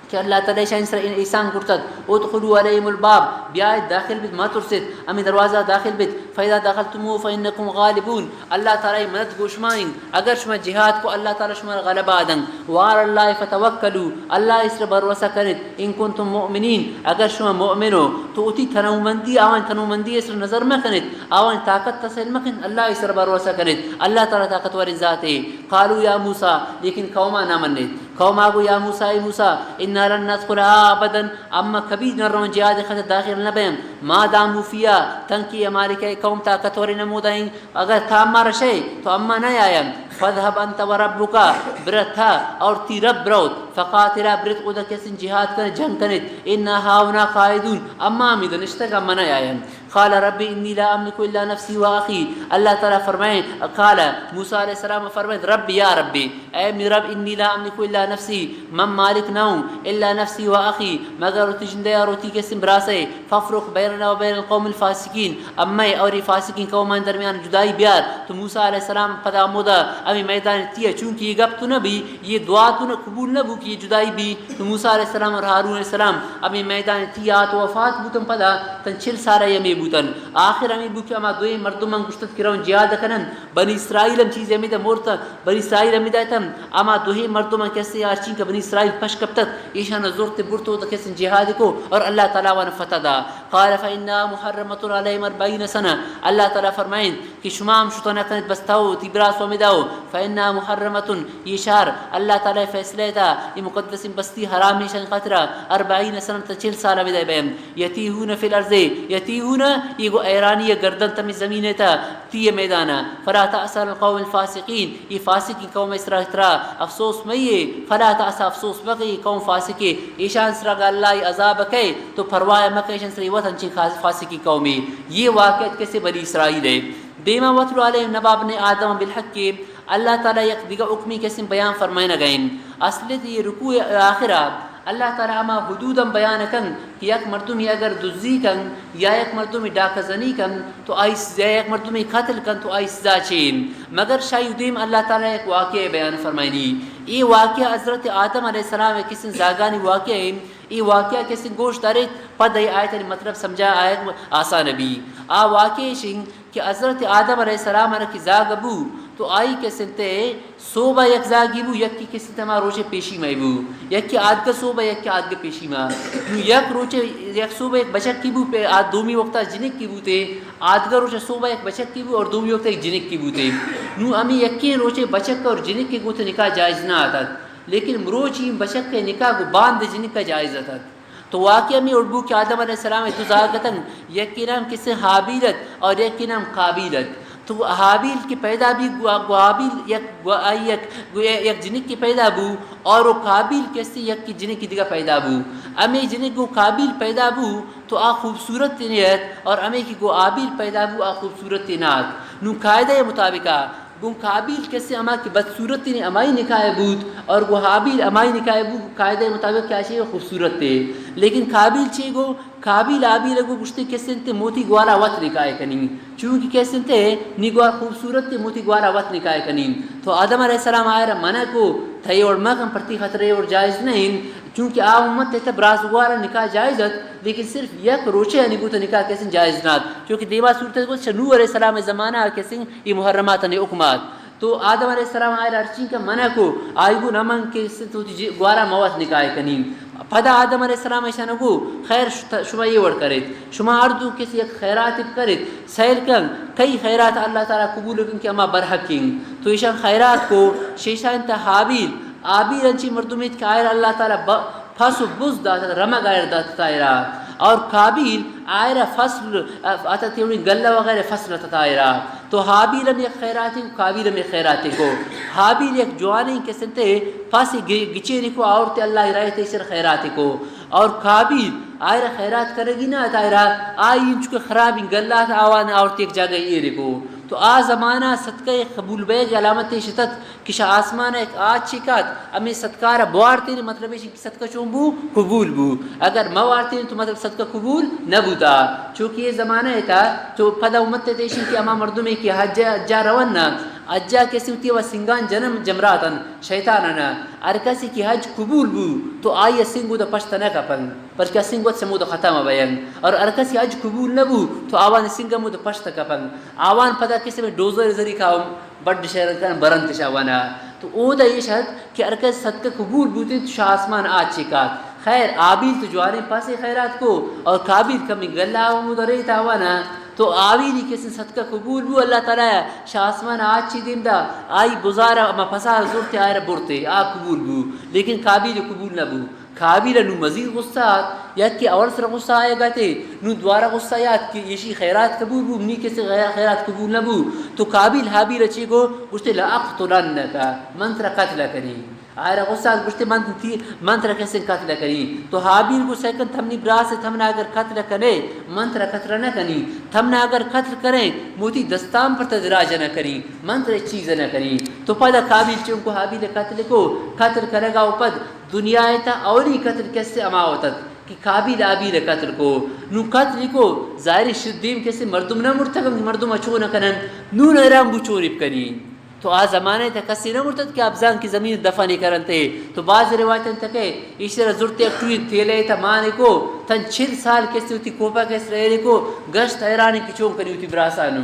کہ اللہ تعالی شان سر احسان کرتت۔ ادخلوا علیہم الباب، بیائے داخل بیت، ما ترسیت، ہمیں دروازہ داخل بیت۔ فاذا دخلتموه فانکم غالبون، اللہ تعالی مدد گو شما انت۔ اگر شما جہاد کو، اللہ تعالی شما را غلبہ دنت۔ وعلی اللہ فتوکلوا، اللہ اس را بھروسہ کنت۔ ان کنتم مؤمنین، اگر شما مؤمن ہو، تو اتی تنومندی، آوان تنومندی اس را نظر مہ کنت، آوان طاقت تسل مہ کنت، اللہ اس را بھروسہ کنت۔ اللہ تعالی طاقتوریں ذاتے۔ قالوا یا موسی، لیکن قوما نہ منت۔ قوما گو یا موسی، اے موسی، انا لن ندخلها ابدا، اما کبھی نہ رون جہاد خاطر داخل نہ بین، ما داموا فیہا، تنکہ ہماری کہ قوم طاقتوریں نمودائیں۔ اگر تا اما رشے تو اما نہ آیم۔ فاذهب انت وربک، برو تا اور تی رب بروت۔ فقاتلا، برت اودا کسن جہاد کنت، جنگ کنت۔ انا هاهنا قاعدون، اما ہمیدا نشتگ، اما نہ آیم۔ قال رب انی لا املک الا نفسی و اخی، اللہ تعالی فرمائیں، قال موسی علیہ السلام فرمائیں، رب یا ربی، اے می رب، انی لا املک الا نفسی، من مالک نہ ہوں، الا نفسی و اخی، مگر وتی جندے اور وتی کسن براسے، فافرق بیننا و بین القوم الفاسقین، امے اور یہ فاسقین قومان درمیان جدائی بیار۔ تو موسی علیہ السلام پدا ہمودا ہمیں میدان تیا، چونکہ یہ گپ تو نہ بی، یہ دعا تو نہ قبول نہ بو کہ یہ جدائی بی۔ تو موسی علیہ السلام اور ہارون علیہ السلام ہمیں میدان تیا تو وفات بوتن، پدا تن چل سال ہمیں بوتن۔ آخر ہمیں بو کہ ہما دوئیں مردمان گوشتت کہ رون جہاد کنن، بنی اسرائیل ہم چیزے ہمیں دا مرتن، بنی اسرائیل ہمیں دا تن، اما دوئیں مردمان کسے آرچین کہ بنی اسرائیل پش کپتت، ایشان زورت برت و کسن جہاد کو اور اللہ تعالی وان فتح دا۔ قال فإنها محرمة عليهم أربعين سنة، اللہ تعالی فرمائیں کہ شما ہم شتو نہ کنت بس تو تی براس و ہمیں داو، فإنها محرمة، یہ شہر اللہ تعالی فیصلہ دا، یہ مقدس بستی حرام ایشان خاطرہ، أربعين سنة، چل سال ہمیں دا بین۔ یتیہون فی الارض، یتیہون، یہ گو ایرانی گردن تمی زمین تا، تی میدانا، فلا تأس علی القوم الفاسقین، ای فاسقی قوم سرا ترا افسوس مئیے، فلا تأس، افسوس مکے، ای قوم فاسقے، ایشان سرا اگا اللہ ای عذاب کئے تو پرواہ مکے، ایشان سرا ای وت انچیں خاص فاسقی قومے۔ یہ واقعہ کسے بنی اسرائیل ہے۔ دیما واتل علیہم نبأ ابنی آدم بالحق، اللہ تعالی یک دگہ حکمی کسے بیان فرمائنگا ایں۔ اصل تی یہ رکوع آخرا اللہ تعالی ہما حدوداں بیان کن کہ یک مردمے اگر دزی کن یا یک مردمے ڈاکہ زنی کن تو آئی س-، یا یک مردمے قتل کن تو آئی سزا چے انت۔ مگر شہ آئی دیم اللہ تعالی یک واقعہ بیان فرمائنی۔ اے واقعہ حضرت آدم علیہ السلام ءِ کسیں زاگانی واقعہ انت۔ اے واقعہ کسیں گوش داریت، پد اے آیتانی مطلب سمجھا آیت آسان بی۔ آ واقعہ اش انت کہ حضرت آدم علیہ السلام ءَ را کہ زاگ بو، تو آئی کسنتے سوبا یک زاگی بو، یکی کسنتے ہما روچے پیشی مئے بو، یکی آدگہ سوبا، یکی آدگہ پیشی ما۔ نو یک روچے، یک سوبا یک بچکی بو، پہ آ دومی وقتا جنکی بوتے، آدگہ روچے سوبا یک بچکی بو اور دومی وقتا یک جنکی بوتے۔ نو ہمیں یکیں روچے بچک اور جنک کے گوتے نکاح جائز نہ آتت، لیکن مروچی بچک کے نکاح گو باند جنک کا جائز آتت۔ تو واقعہ ہمے وڑ بو کہ آدم علیہ السلام ءَ دو زاگ اتنت، یکے نام کسے ہابیل ات اور یکے نام قابیل ات۔ تو ہابیل کہ پیدا بی گو-، گو ہابیل یک گو-، آئی یک گو-، یک جنکے پیدا بو اور وہ قابیل کسے یک جنکے دگہ پیدا بو۔ ہمے جنک گو قابیل پیدا بو تو آ خوبصورت نہ ات اور ہمے کہ گو ہابیل پیدا بو آ خوبصورت نہ ات۔ نوں قاعدہ مطابقا گوں قابیل کسے ہما کہ بدصورت نے ہمائی نکاح بوت اور گوں ہابیل ہمائی نکاح بو، قاعدہ مطابق کہ آ چے خوبصورت تے۔ لیکن قابیل چے گو، قابیل ہابیل گو گوشتے کسے انت موتی گوارا وت نکاح کنی، چونکہ کسے انت نی گوار خوبصورت تے، موتی گوارا وت نکاح کنی۔ تو آدم علیہ السلام آئرا منع کو، تئی اور مکن پرتی خطرے اور جائز نہیں۔ چونکہ آ امت ءِ تہ براس گوار ءَ نکاح جائز ات، لیکن صرف یک روچے آنی گوت نکاح کسے جائز نہ ات۔ چونکہ دیما صورت ءَ گوت چہ نوح علیہ السلام ءِ زمانہ ءَ کسے اے محرمات آنی حکم ات۔ تو آدم علیہ السلام آئرا ہرچی کہ منع کو، آئی گو نہ من کسے تو وتی جی-، گوارا موت نکاح کنی۔ پدا آدم علیہ السلام ایشان گو، خیر ش-، شما یہ وڑ کریت، شما ہر دو کسے یک خیرات بکریت، سیل کن، کئی خیرات اللہ تعالی قبول کن کہ ہما برحق ہیں۔ تو ایشان خیرات کو، شیشان تا ہابیل، ہابیل انچیں مردمے ات کہ آئرا اللہ تعالی ب-، پس و بز دات، رمگ آئرا دات آئرا۔ اور قابیل آئرا فصل، ات تیوڑیں گلہ وغیرہ فصل ات آئرا۔ تو ہابیل ہم یک خیراتے کو، قابیل ہم یک خیراتے کو۔ ہابیل یک جوانیں کسے انت پس گ-، گچینے کو، آورتے اللہ راہ ءِ تہ سر خیراتے کو۔ اور قابیل آئرا خیرات کرگی نہ ات آئرا، آئی انچو کہ خرابیں گلہ ات آوان آورتے یک جاگہ ایرے کو۔ تو آ زمانہ صدقہ قبول بیگ علامت ایش اتت کہ شہ آسمان ءَ یک آچے کات، ہمے صدقہ را بوارتین، مطلب ایش کہ صدقہ چون بو، قبول بو۔ اگر مہ وارتین تو مطلب صدقہ قبول نہ بوتا۔ چونکہ یہ زمانہ ءِ تہ تو پدا امت ءِ تہ ایش کہ ہما مردمے کہ حج، حجا رون نا، حجا کسے وتی و سنگان جنم جمراتن، شیطانانا۔ ہر کسے کہ حج قبول بو تو آئی سنگ دا پشت نہ کپن، بلکہ سنگ وت سمود ختم بین۔ اور ہر کسے حج قبول نہ بو تو آوان سنگ ہمود پشت کپن۔ آوان پدا کسے میں ڈوزر ذریعہ کاوم بڈ شہر کن برنت شاوانا۔ تو اودا ایش ات کہ ہر کس صدقہ قبول بوتیں تو شہ آسمان آچے کات۔ خیر، آبیل تو جوانیں پاسے خیرات کو اور قابیل کمی گلہ آوم درے تاوانا۔ تو آبیلی کسے صدقہ قبول بو، اللہ تعالی شہ آسمان آچے دیم دا، آئی بزارا ہما پسا زرتے آئرا برتے، آ قبول بو، لیکن قابیل قبول نہ بو۔ قابیل ءَ نوں مزید غصہ آت، یکے اول سر غصہ آئے گاتے، نوں دوارہ غصہ آت کہ ایشی خیرات قبول بو، منی کسے غیر خیرات قبول نہ بو۔ تو قابیل ہابیل ءَ چے گو؟ گوشتے، لأقتلنک، من ترا قتل کنی۔ آئرا غصہ آت، گوشتے، من تی، من ترا کسے قتل کنی۔ تو ہابیل گو، سیکن تمنی براس، تمنا اگر قتل کنے، من ترا قتل نہ کنی۔ تمنا اگر قتل کریں، موتی دستان پر تدراج نہ کنی، من ترا چیز نہ کنی۔ تو پدا قابیل چونکو ہابیل قتل کو، قتل کرگا و پد دنیا ءِ تہ اولی قتل کسے ہما وتت کہ قابیل ہابیل ءَ قتل کو۔ نوں قتل کو، ظاہر شد دیم کسے مردم نہ مرتگ، مردم ءَ چون کنن، نوں حیران بو چون بکنی۔ تو آ زمانہ ءِ تہ کسے نہ مرتت کہ ابزان کی زمین دفن کرنتے۔ تو باز روایت انت کہ ایشرا زرتے اکٹوی تیلے تہ مانے کو، تن چل سال کسے وتی کوپا کس رہے کو، گشت حیران کہ چون کنی وتی براسانو۔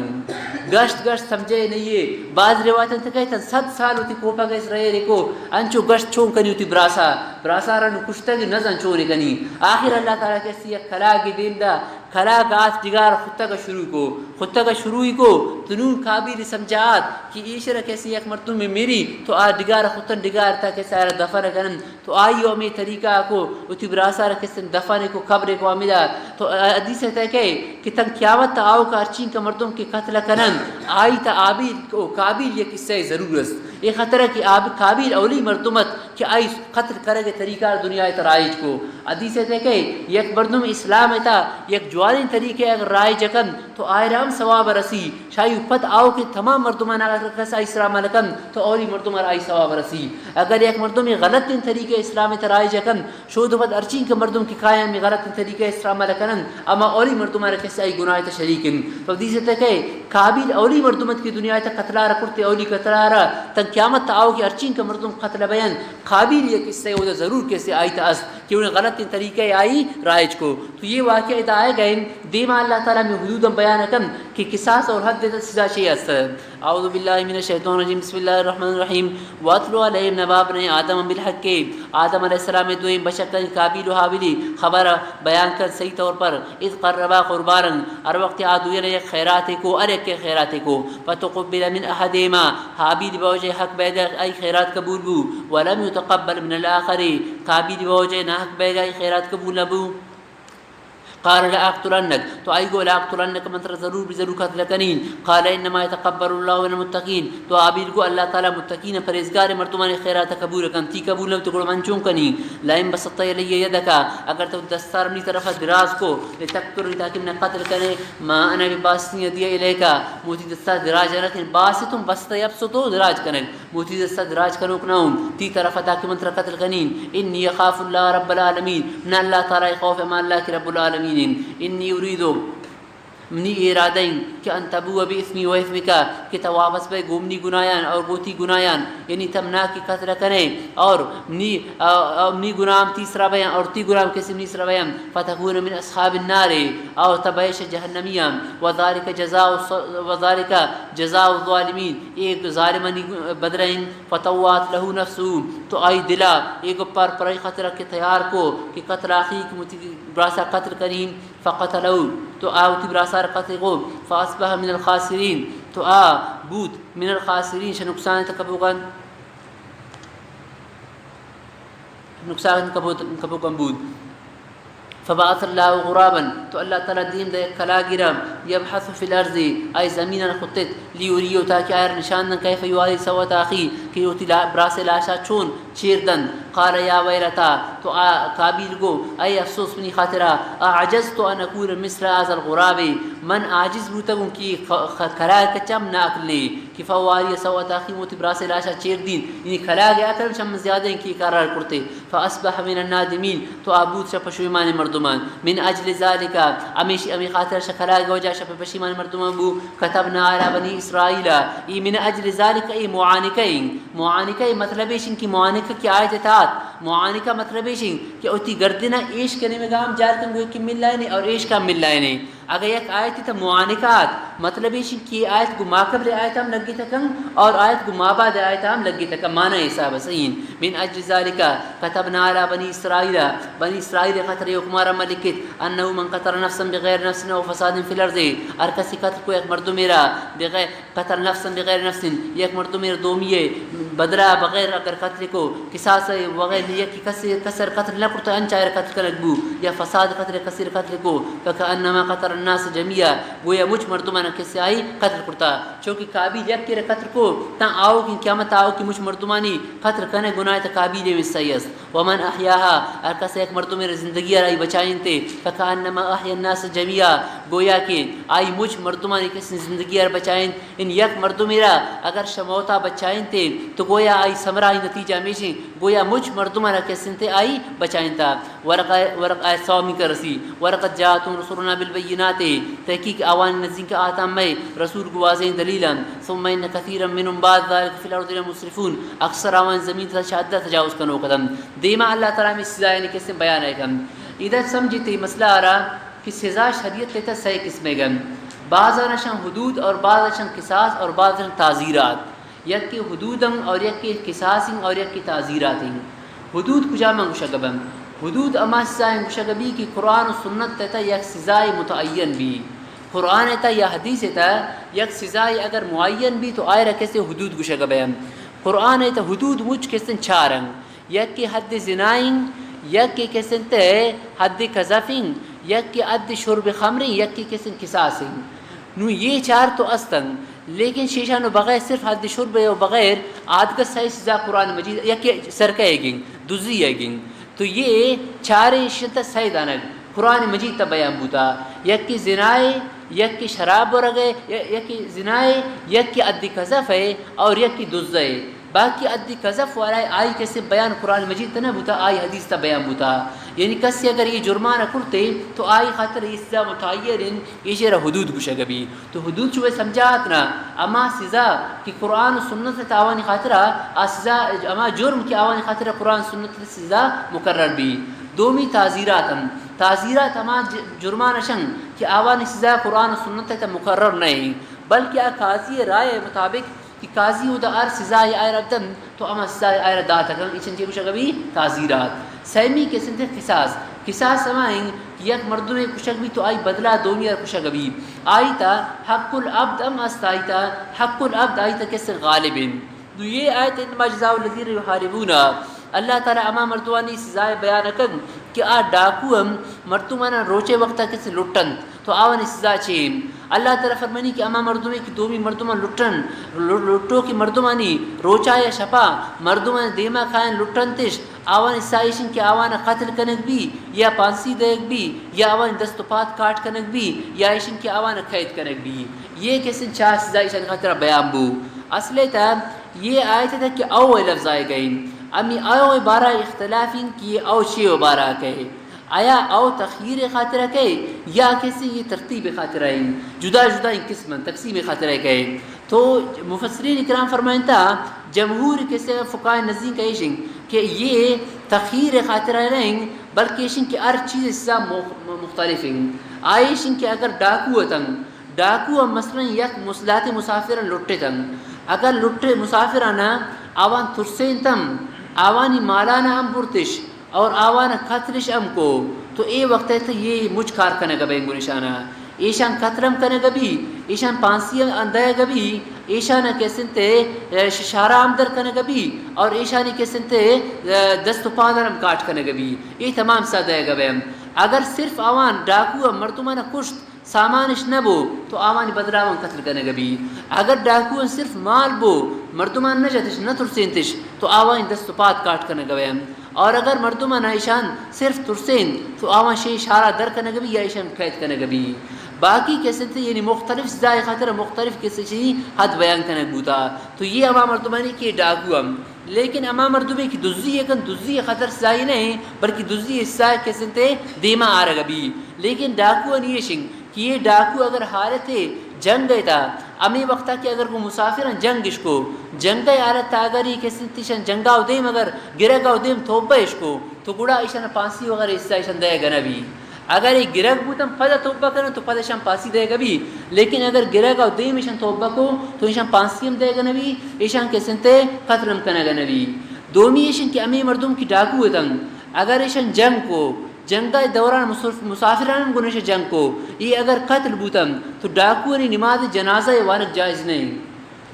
گشت گشت سمجھے نہیں ہے۔ باز روایت انت کہ تن صد سال وتی کوپا کس رہے کو، انچو گشت چون کنی وتی براسا۔ براسا را نو کشتگ نزان چوری کنی۔ آخر اللہ تعالی کسی یک کلاگی دیم دا، کلاگ آت ڈگار خطگ شروع کو۔ خطگ شروع کو، تو نون قابیل سمجھا آت کہ ایشرا کسی یک مردم میری، تو آ ڈگار خطن ڈگار تا کسی آرا دفن کنن۔ تو آئی ہمے طریقہ کو، وتی براسا را کسن دفن کو۔ قبر کو امیدا تو حدیث ءِ تہ کہ، کہ تن قیامت ءَ آؤکا ہرچینکہ مردم کہ قتل کنن، آئی تہ ہابیل و قابیل یک حصہ ضرور است۔ اے خاطر کہ آب-، قابیل اولی مردم ات کہ آئی قتل کنگ ءِ طریقہ دنیا ءِ تہ رائج کو۔ حدیث ءِ تہ کہ یک مردم اسلام ءِ تہ یک جوانیں طریقے اگر رائج کن تو آئرا ہم ثواب رسی۔ شاہی پد آؤکیں تمام مردمان اگر کس آئی سرا عمل کن تو اولی مردم ار آئی ثواب رسی۔ اگر یک مردم غلطیں طریقے اسلام ءِ تہ رائج کن، شود و پد ہرچینکہ مردم کہ کایاں ہمے غلطیں طریقہ ءِ سرا عمل کنن، اما اولی مردم ءَ را کس آئی گناہ ءِ تہ شریک انت۔ تو حدیث ءِ تہ کہ قابیل اولی مردم ات کہ دنیا ءِ تہ قتل ءَ را کرتے، اولی قتل ءَ را تن قیامت ءَ آؤکہ ہرچینکہ مردم قتل بین، قابیل یک حصہ اودا ضرور کسے آئی تہ است کہ انہیں غلطیں طریقہ ءَ آئی رائج کو۔ تو یہ واقعہ ادا آئے گئے دیما اللہ تعالیٰ ہمے حدود ہم بیان کن کہ قصاص اور حد ءِ تہ سزا چے است۔ اعوذ باللہ من الشیطان الرجیم، بسم اللہ الرحمن الرحیم۔ واتل علیہم نبأ ابنی آدم بالحق، آدم علیہ السلام ءِ دوئیں بچکانی قابیل و ہابیلی خبر بیان کن صحیح طور پر۔ اذ قربا قربانا، ہر وقت آ دوئیں یک خیراتے کو، ہر یک خیراتے کو۔ فتقبل من احدہما، ہابیل بوجہ حق بیدہ آئی خیرات قبول بو، ولم یتقبل من الآخر، قابیل بوجہ نہ حق بیدہ آئی خیرات قبول نہ بو۔ قال لأقتلنك، تو آئی گو لأقتلنك، من ترا ضرور بہ ضرور قتل کنین۔ قال إنما يتقبل الله من المتقين، تو ہابیل گو اللہ تعالیٰ متقین پرہیزگار مردمانی خیرات قبول کن، تی قبول نہ تو گڑا من چون کنین؟ لئن بسطت إلي يدك، اگر تو دستار منی طرف دراز کو، لتقتلني، تاکہ من قتل کنے، ما أنا بباسط يدي إليك، موتی دستار دراج نہ کن، باسط، بسط يبسط، دراج کنگ۔ موتی دستا دراج کنوک نہ اوں تی طرف ءَ تاکہ من ترا قتل کنین۔ إني أخاف الله رب العالمين، من اللہ تعالیٰ ءَ خوف، ہما اللہ کہ رب العالمین انت۔ إني أريد، منی ارادہ انت کہ أن تبوء بإثمي وإثمك، کہ تو واپس بئے گوں منی گناہاں اور گوں تی گناہاں، یعنی تو منا کہ قتل کنے اور منی، آ، آ، منی گناہ ہم تی سرا بیاں اور تی گناہ ہم کسی منی سرا بیاں، فتكون من أصحاب النار، اور تو بئے شہ جہنمیاں۔ وذلك جزاء الص-، وذلك جزاء الظالمين، اے ظالمانی بدلہ انت۔ فطوعت له نفسه، تو آئی دلا اے گپار پرائی خاطرا کہ تیار کو کہ قتل أخيه، کہ وتی براسا قتل کنین۔ فقتله، تو آ وتی براسا قتل کو۔ فأصبح من الخاسرين، تو آ بوت من الخاسرين، شہ نقصان تہ کپوکان، نقصان کپو-، کپوکان بوت۔ فبعث الله غرابا، تو اللہ تعالیٰ دیم دے یک کلاگی را، يبحث في الأرض، آئی زمین ءَ را کتت، ليريه، تاکہ آئی را نشان دن، كيف يواري سوءة أخيه، کہ وتی لا-، براسے لاشا چون چیر دن۔ قال يا ويلتى، تو آ قابیل گو، اے افسوس منی خاطرا، أعجزت أن أكون مثل هذا الغراب، من عاجز بوتگوں کہ خ-، خ-، کلاگ کچم نہ اکلے۔ کہ فأواري سوءة أخي، وتی براسے لاشا چیر دین، یعنی کلاگ ءِ اکل چم زیادہ انت کہ قرار کرتے۔ فأصبح من النادمين، تو آ بوت شہ پشویمان مردمان۔ من أجل ذلك، ہمیشی ہمے خاطر شہ کلاگ ءِ وجہ شہ پشیمان مردمان بو۔ كتبنا على بني إسرائيل، اے من أجل ذلك، اے معانقہ انت۔ معانقہ ءِ مطلب ایش انت کہ معانقہ کہ آیت ءِ تہا ات، معانقہ مطلب ایش انت کہ وتی گردن ءَ ایش کنیمگا ہم جار کن گویا کہ ملائنے اور ایش کا ملائنے۔ اگہ یک آیتے تہ معانقہ ات، مطلب ایش کہ آیت گوں ماقبل آیت ہم لگتہ کن اور آیت گوں مابعد آیت ہم لگتہ کن، معنی حساب صحیح انت۔ من أجل ذلك كتبنا على بني إسرائيل، بنی اسرائیل ءِ خاطر اے حکمارا ما لکت، أنه من قتل نفسا بغير نفس أو فساد في الأرض، ہر کسی قتل کو یک مردمے را بغیر قتل نفسا بغیر نفس، یک مردمے را دومی ءِ بدلا بغیر اگر قتل کو، قصاص ءِ بغیر یکے کسے، کسے را قتل نہ کرتا، انچ آئی را قتل کنگ بو، یا فساد قتل، کسے را قتل کو، فكأنما قتل الناس جميعا، گویا مچ مردمانا کسے آئی قتل کرتا۔ چونکہ قابیل یکے را قتل کو، تاں آؤکیں قیامت آؤکیں مچ مردمانی قتل کنگ گناہ تہ قابیل ءِ حصہ است۔ ومن أحياها، ہر کس یک مردمے را زندگی ءَ را آئی بچائینتے، فكأنما أحيا الناس جميعا، گویا کہ آئی مچ مردمانی کسیں زندگی ءَ را بچائینت۔ ان یک مردمے را اگر شہ موتا بچائینتے تو گویا آئی ثمرہ، آئی نتیجہ ہمیشیں، گویا مچ مردماں را کسیں تے آئی بچائینتا۔ ولقد، ولقد، آیت سومی کا رسی، ولقد جاءتهم رسلنا بالبينات، تحقیق آوانی نزدیک آتاں مئے رسول گوں واضحیں دلیلاں۔ ثم إن كثيرا منهم بعد ذلك في الأرض لمسرفون، اکثر آوان زمین تہا چہ حد ءَ تجاوز کنوک اتنت۔ دیما اللہ تعالی ہمے سزایانی کسیں بیان ءَ کنت۔ ادا سمجھتے مسئلہ ءَ را کہ سزا شریعت ءِ تہا سئے قسمے گن۔ بعض آنشان حدود اور بعض آنشان قصاص اور بعض آنشان تعزیرات۔ یکے حدود انت اور یکے قصاص انت اور یکے تعزیرات انت۔ حدود کجام انت گوشگ بنت؟ حدود ہما سزا انت گوشگ بی کہ قرآن و سنت ءِ تہا یک سزائے متعین بی۔ قرآن ءِ تہا یا حدیث ءِ تہا یک سزائے اگر معین بی تو آئرا کسے حدود گوشگ بنت۔ قرآن ءِ تہا حدود مچ کسیں چار انت۔ یکے حد زنا انت، یکے کسنت حد قذف انت، یکے حد شرب خمر انت، یکے کسنت قصاص انت۔ نوں یہ چار تو استن، لیکن شیشان و بغیر صرف حد شرب و بغیر آدگہ سئے سزا قرآن مجید، یکے سرقہ ئیگ انت، دزی ئیگ انت۔ تو یہ چاریں شیشان تا سئے دانگ قرآن مجید تا بیان بوتا۔ یکے زنا ئے، یکے شراب ورگ ئے، ی-، یکے زنا ئے، یکے حد قذف ئے اور یکے دز ئے۔ باقی حد قذف والا ئے، آئی کسے بیان قرآن مجید تا نہ بوتا، آئی حدیث تا بیان بوتا۔ یعنی کسے اگر یہ جرمانہ کرتے تو آئی خاطر یہ سزا متعین انت، ایشی را حدود گوشگ بی۔ تو حدود شوئے سمجھات نا، اما سزا کہ قرآن و سنت تا آوانی خاطرا، آ سزا، اما جرم کہ آوانی خاطرا قرآن سنت تا سزا مقرر بی۔ دومی تعزیرات ہم، تعزیرات ہما ج-، جرمانہ شن کہ آوانی سزا قرآن و سنت تا مقرر نہیں، بلکہ آ قاضی رائے مطابق کہ قاضی اودا ہر سزا ئے آئرا دنت، تو ہما سزا ئے آئرا داتگ انت، ایشان چے گوشگ بی؟ تعزیرات۔ سیمی کسنت قصاص۔ قصاص ہما انت کہ یک مردمے کشگ بی تو آئی بدلہ دومی ار کشگ بی۔ آئی تا حق العبد ہم است، آئی تا حق العبد آئی تا کسے غالب انت۔ نو یہ آیت انما جزاء الذین یحاربون، اللہ تعالی ہما مردمانی سزا ئے بیان کنت کہ آ ڈاکو ہم مردمانا روچے وقتا کسے لٹنت۔ تو آوانی سزا چے انت؟ اللہ تعالی فرمانی کہ ہما مردمے کہ دومی مردمان لٹن، لو-، لٹوکیں مردمانی روچا یا شپا مردمانی دیما کائن لٹنتش، آوانی سزا ایش انت کہ آوانا قتل کنگ بی یا پانسی دئیگ بی یا آوانی دست و پاد کاٹ کنگ بی یا ایش انت کہ آوانا قید کنگ بی۔ یہ کسے چار سزا ایشانی خاطرا بیان بو۔ اصل تا یہ آیت تا کہ او لفظ آئے گئے۔ امی او بارہ اختلاف انت کہ یہ او چے و بارہ کئے۔ آیا او تخییر خاطرہ کئے یا کسے یہ ترتیب خاطرہ انت؟ جدا جدا انت قسم انت، تقسیم خاطرہ کئے۔ تو مفسرین کرام فرمائنتا، جمہور کسے فقہاء نزدیک ایش انت کہ یہ تخییر خاطرہ نہیں، بلکہ ایش انت کہ ہر چیز سزا مخ-، مختلف انت۔ آ ایش انت کہ اگر ڈاکو اتن، ڈاکو ہم مثلاً یک مصلحت مسافر لٹتن، اگر لٹے مسافرانا آوان ترسینتم، آوانی مالانا ہم برتش، اور آوان قتلش ہم کو، تو اے وقت ء تہ یہ مچ کار کنگ ء بہ انگو نشانہ۔ ایشان قتل ہم کنگ ء بی، ایشان پانسی ہم دئیگ ء بی، ایشان کسنت ء ششارا ہم در کنگ ء بی، اور ایشانی کسنت ء دست و پادان ہم کاٹ کنگ ء بی۔ اے تمام سزا دئیگ ء بہ۔ اگر صرف آوان ڈاکو ء مردمان ء کشت، سامانش نہ بو تو آوانی بدل ء آوان قتل کنگ ء بی۔ اگر ڈاکوان صرف مال بو، مردمان نہ جتش، نہ ترسینتش، تو آوانی دست و پاد کاٹ کنگ ء بہ۔ اور اگر مردمان ایشان صرف ترسینت تو آوان شے شارا در کنگ ء بی یا ایشان قید کنگ ء بی۔ باقی کسنت یعنی مختلف سزائے خاطر مختلف کسے چی حد بیان کنگ بوتا۔ تو یہ ہما مردمانی کہ ڈاکو ہم، لیکن ہما مردمے کہ دزی ء کن، دزی ء خاطر سزائے نہ ایں، بلکہ دزی ء سزا کسنت دیما آرگ ء بی۔ لیکن ڈاکوانی ایش انت کہ یہ ڈاکو اگر حالت جنگ ء تا، ہمے وقتا کہ اگر گوں مسافراں جنگ اش کو، جنگ ء حالت تا اگر یہ کسنت ایشان جنگا و دیم اگر گرگا و دیم توبہ اش کو، تو گڑا ایشان پانسی وغیرہ حصہ ایشان دئیگ نہ بی۔ اگر یہ گرگ بوتن پدا توبہ کنن تو پدا ایشان پانسی دئیگ بی، لیکن اگر گرگا و دیم ایشان توبہ کو تو ایشان پانسی ہم دئیگ نہ بی، ایشان کسنت قتل ہم کنگ نہ بی۔ دومی ایشن کہ ہمے مردم کہ ڈاکو اتن، اگر ایشان جنگ کو، جنگ ء دوران مسف-، مسافران ہم گوں ایشاں جنگ کو، اے اگر قتل بوتن تو ڈاکوانی نماز جنازہ ء وانگ جائز نہ انت۔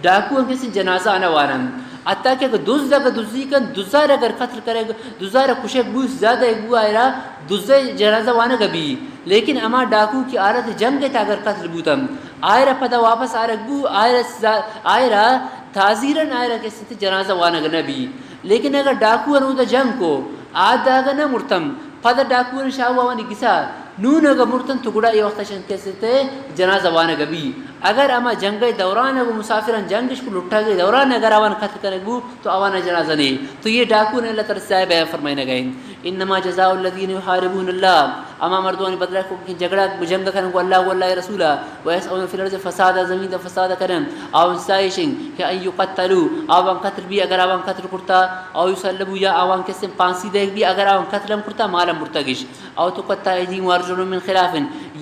ڈاکوان کسی جنازہ نہ وانن۔ حتی کہ اگر دز اگر دزی کن، دزار اگر قتل کرے، دزار کشگ بو، زیادہ ایک بو آئرا دز ء جنازہ وانگ بی۔ لیکن ہما ڈاکو کی حالت جنگ ء تا اگر قتل بوتن، آئرا پدا واپس آرگ بو، آئرا سزا-، آئرا تعزیرن آئرا کسی جنازہ وانگ نہ بی۔ لیکن اگر ڈاکو انودا جنگ کو، آ داگہ نہ مرتن، پدا ڈاکوانی شاہو آوانی گسا نون اگہ مرتن تو گڑا اے وقت شن کستے جنازہ وانگ بی۔ اگر ہما جنگ ء دوران اگہ مسافران جنگش کو لٹگ ء دوران اگر آوان قتل کنگ بو تو آوان جنازہ نے۔ تو یہ ڈاکو نے اللہ تعالی سزا بیان فرمائنگ ء انت۔ انما جزاء الذین یحاربون اللہ، ہما مردمانی بدلہ کو کہ جھگڑا جنگ کنن گو اللہ و اللہ رسولا، و یسعون فی الارض فسادا، زمین دا فساد کنن، آوان سزا ایشن کہ ان یقتلوا، آوان قتل بی، اگر آوان قتل کرتا، او یصلبوا، یا آوان کسے پانسی دیگ بی، اگر آوان قتل ہم کرتا، مال ہم برتگش۔ او تقطع ایدیہم و ارجلہم من خلاف،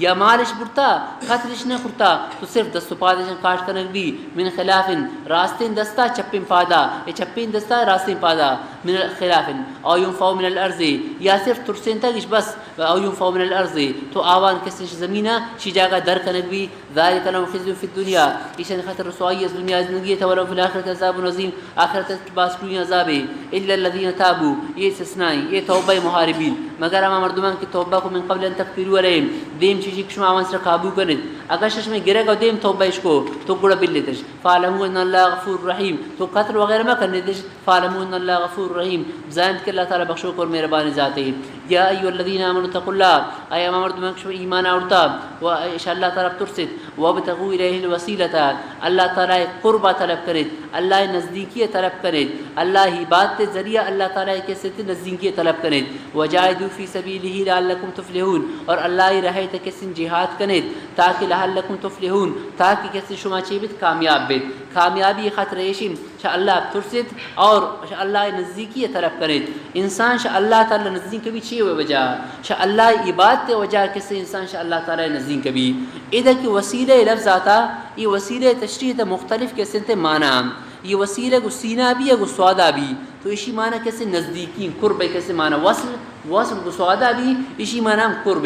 یا مالش برتا، قتلش نہ کرتا، تو صرف دست و پادشان کاٹ کنگ بی، من خلاف، راستین دستا چپین پادا، اے چپین دستا راستین پادا، من خلاف، او ینفوا من الارض، یا صرف ترسینتگش بس، او ینفوا من الارض، تو آوان کسے شی زمینا، شی جاگہ در کنگ بی، ذلک لهم خزي في الدنيا، ایشان خاطر رسوائی از دنیا زندگی تا، ولهم في الآخرة عذاب عظيم، آخرت باز کوئی عذابے۔ الا الذين تابوا، یہ استثنائی، یہ توبہ محاربین، مگر ہما مردمان کہ توبہ کو، من قبل ان تقدروا عليهم، دیم چیزی کہ شما آوان سر قابو کنید، اگر شش میں گرگ و دیم توبہ اش کو تو گڑا بلتش۔ فاعلموا ان الله غفور رحيم، تو قتل وغیرہ مہ کنیدش۔ فاعلموا ان الله غفور رحيم، زانت کہ اللہ تعالی بخشوک اور مہربان ذاتے۔ یا ایھا الذین آمنوا اتقوا اللہ، اے ہما مردمان کہ شما ایمان آورتا و اش اللہ تعالی بترسیت، وابتغوا الیہ الوسیلۃ، اللہ تعالی قربا طلب کنیت، اللہ نزدیکی طلب کنیت، اللہ عبادت ذریعہ اللہ تعالی کسے نزدیکی طلب کنیت، وجاہدوا فی سبیلہ لعلکم تفلحون، اور اللہ راہ تہ کسے جہاد کنیت تاکہ لعلکم تفلحون، تاکہ کسے شما چے بیت، کامیاب بیت۔ کامیابی خاطر ایشی شہ اللہ بترسیت اور شہ اللہ نزدیکی طلب کنیت۔ انسان شہ اللہ تعالی نزدیک بی چی وجہ؟ شہ اللہ عبادت وجہ کسے انسان شہ اللہ تعالی نزدیک بی۔ ادا کہ وسیلہ لفظ آتا، یہ وسیلہ تشریح تا مختلف کسے تے معنی ہم۔ یہ وسیلہ گو سینا بی یا گو سوادا بی۔ تو اشی معنی کسے نزدیکی، قرب کسے معنی وصل، وصل گو سوادا بی، اشی معنی ہم قرب۔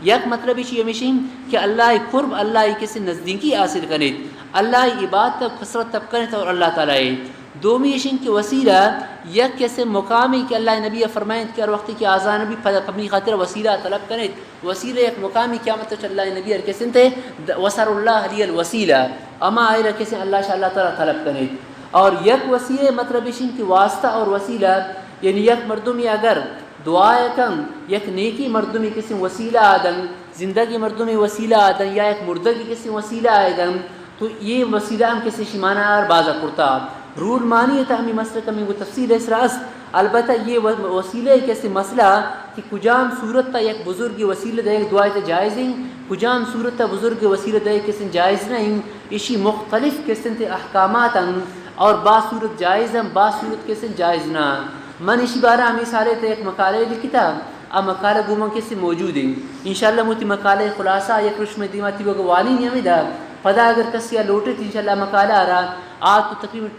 یک مطلب اشی ہمیشی کہ اللہ قرب، اللہ کسے نزدیکی حاصل کنیت۔ اللہ عبادت کثرت طلب کنیت اور اللہ تعالی دومی ایش انت کہ وسیلہ یک کسے مقامی کہ اللہ نبی فرمائنت کہ ہر وقتی کہ آزان بی پدا پمی خاطر وسیلہ طلب کنیت۔ وسیلہ یک مقامی قیامت چ اللہ نبی ہر کسے تے د-، وسر اللہ علی الوسیلہ، اما آئرا کسے اللہ شاء اللہ تعالی طلب کنیت۔ اور یک وسیلہ مطلب ایش انت کہ واسطہ اور وسیلہ، یعنی یک مردمی اگر دعا کن، یک نیکی مردمی کسے وسیلہ آدن، زندگی مردمی وسیلہ آدن یا یک مردگی کسے وسیلہ آدن، تو یہ وسیلہ ہم کسے شی معنی آر بازا کرتا۔ رول معنی تا ہمی مسئلہ کمی گو تفصیل اس را است۔ البتہ یہ و-، وسیلہ کسے مسئلہ کہ کجام صورت تا یک بزرگ وسیلہ دے یک دعائے تا جائز ہیں، کجام صورت تا بزرگ وسیلہ دے کسے جائز نہیں، اشی مختلف قسم تے احکامات ہیں اور بعض صورت جائز ہیں، بعض صورت کسے جائز نہ۔ من اشی بارہ ہمی سالے تے یک مقالے لکھتا، آ مقالہ گوں من کسے موجود ہیں۔ انشاءاللہ موتی مقالہ خلاصہ یک روش میں دیما تی وگا وانی نیمی دا۔ پدا اگر کسی آ لوٹے تی انشاءاللہ مقالہ آرا آ تو تقریباً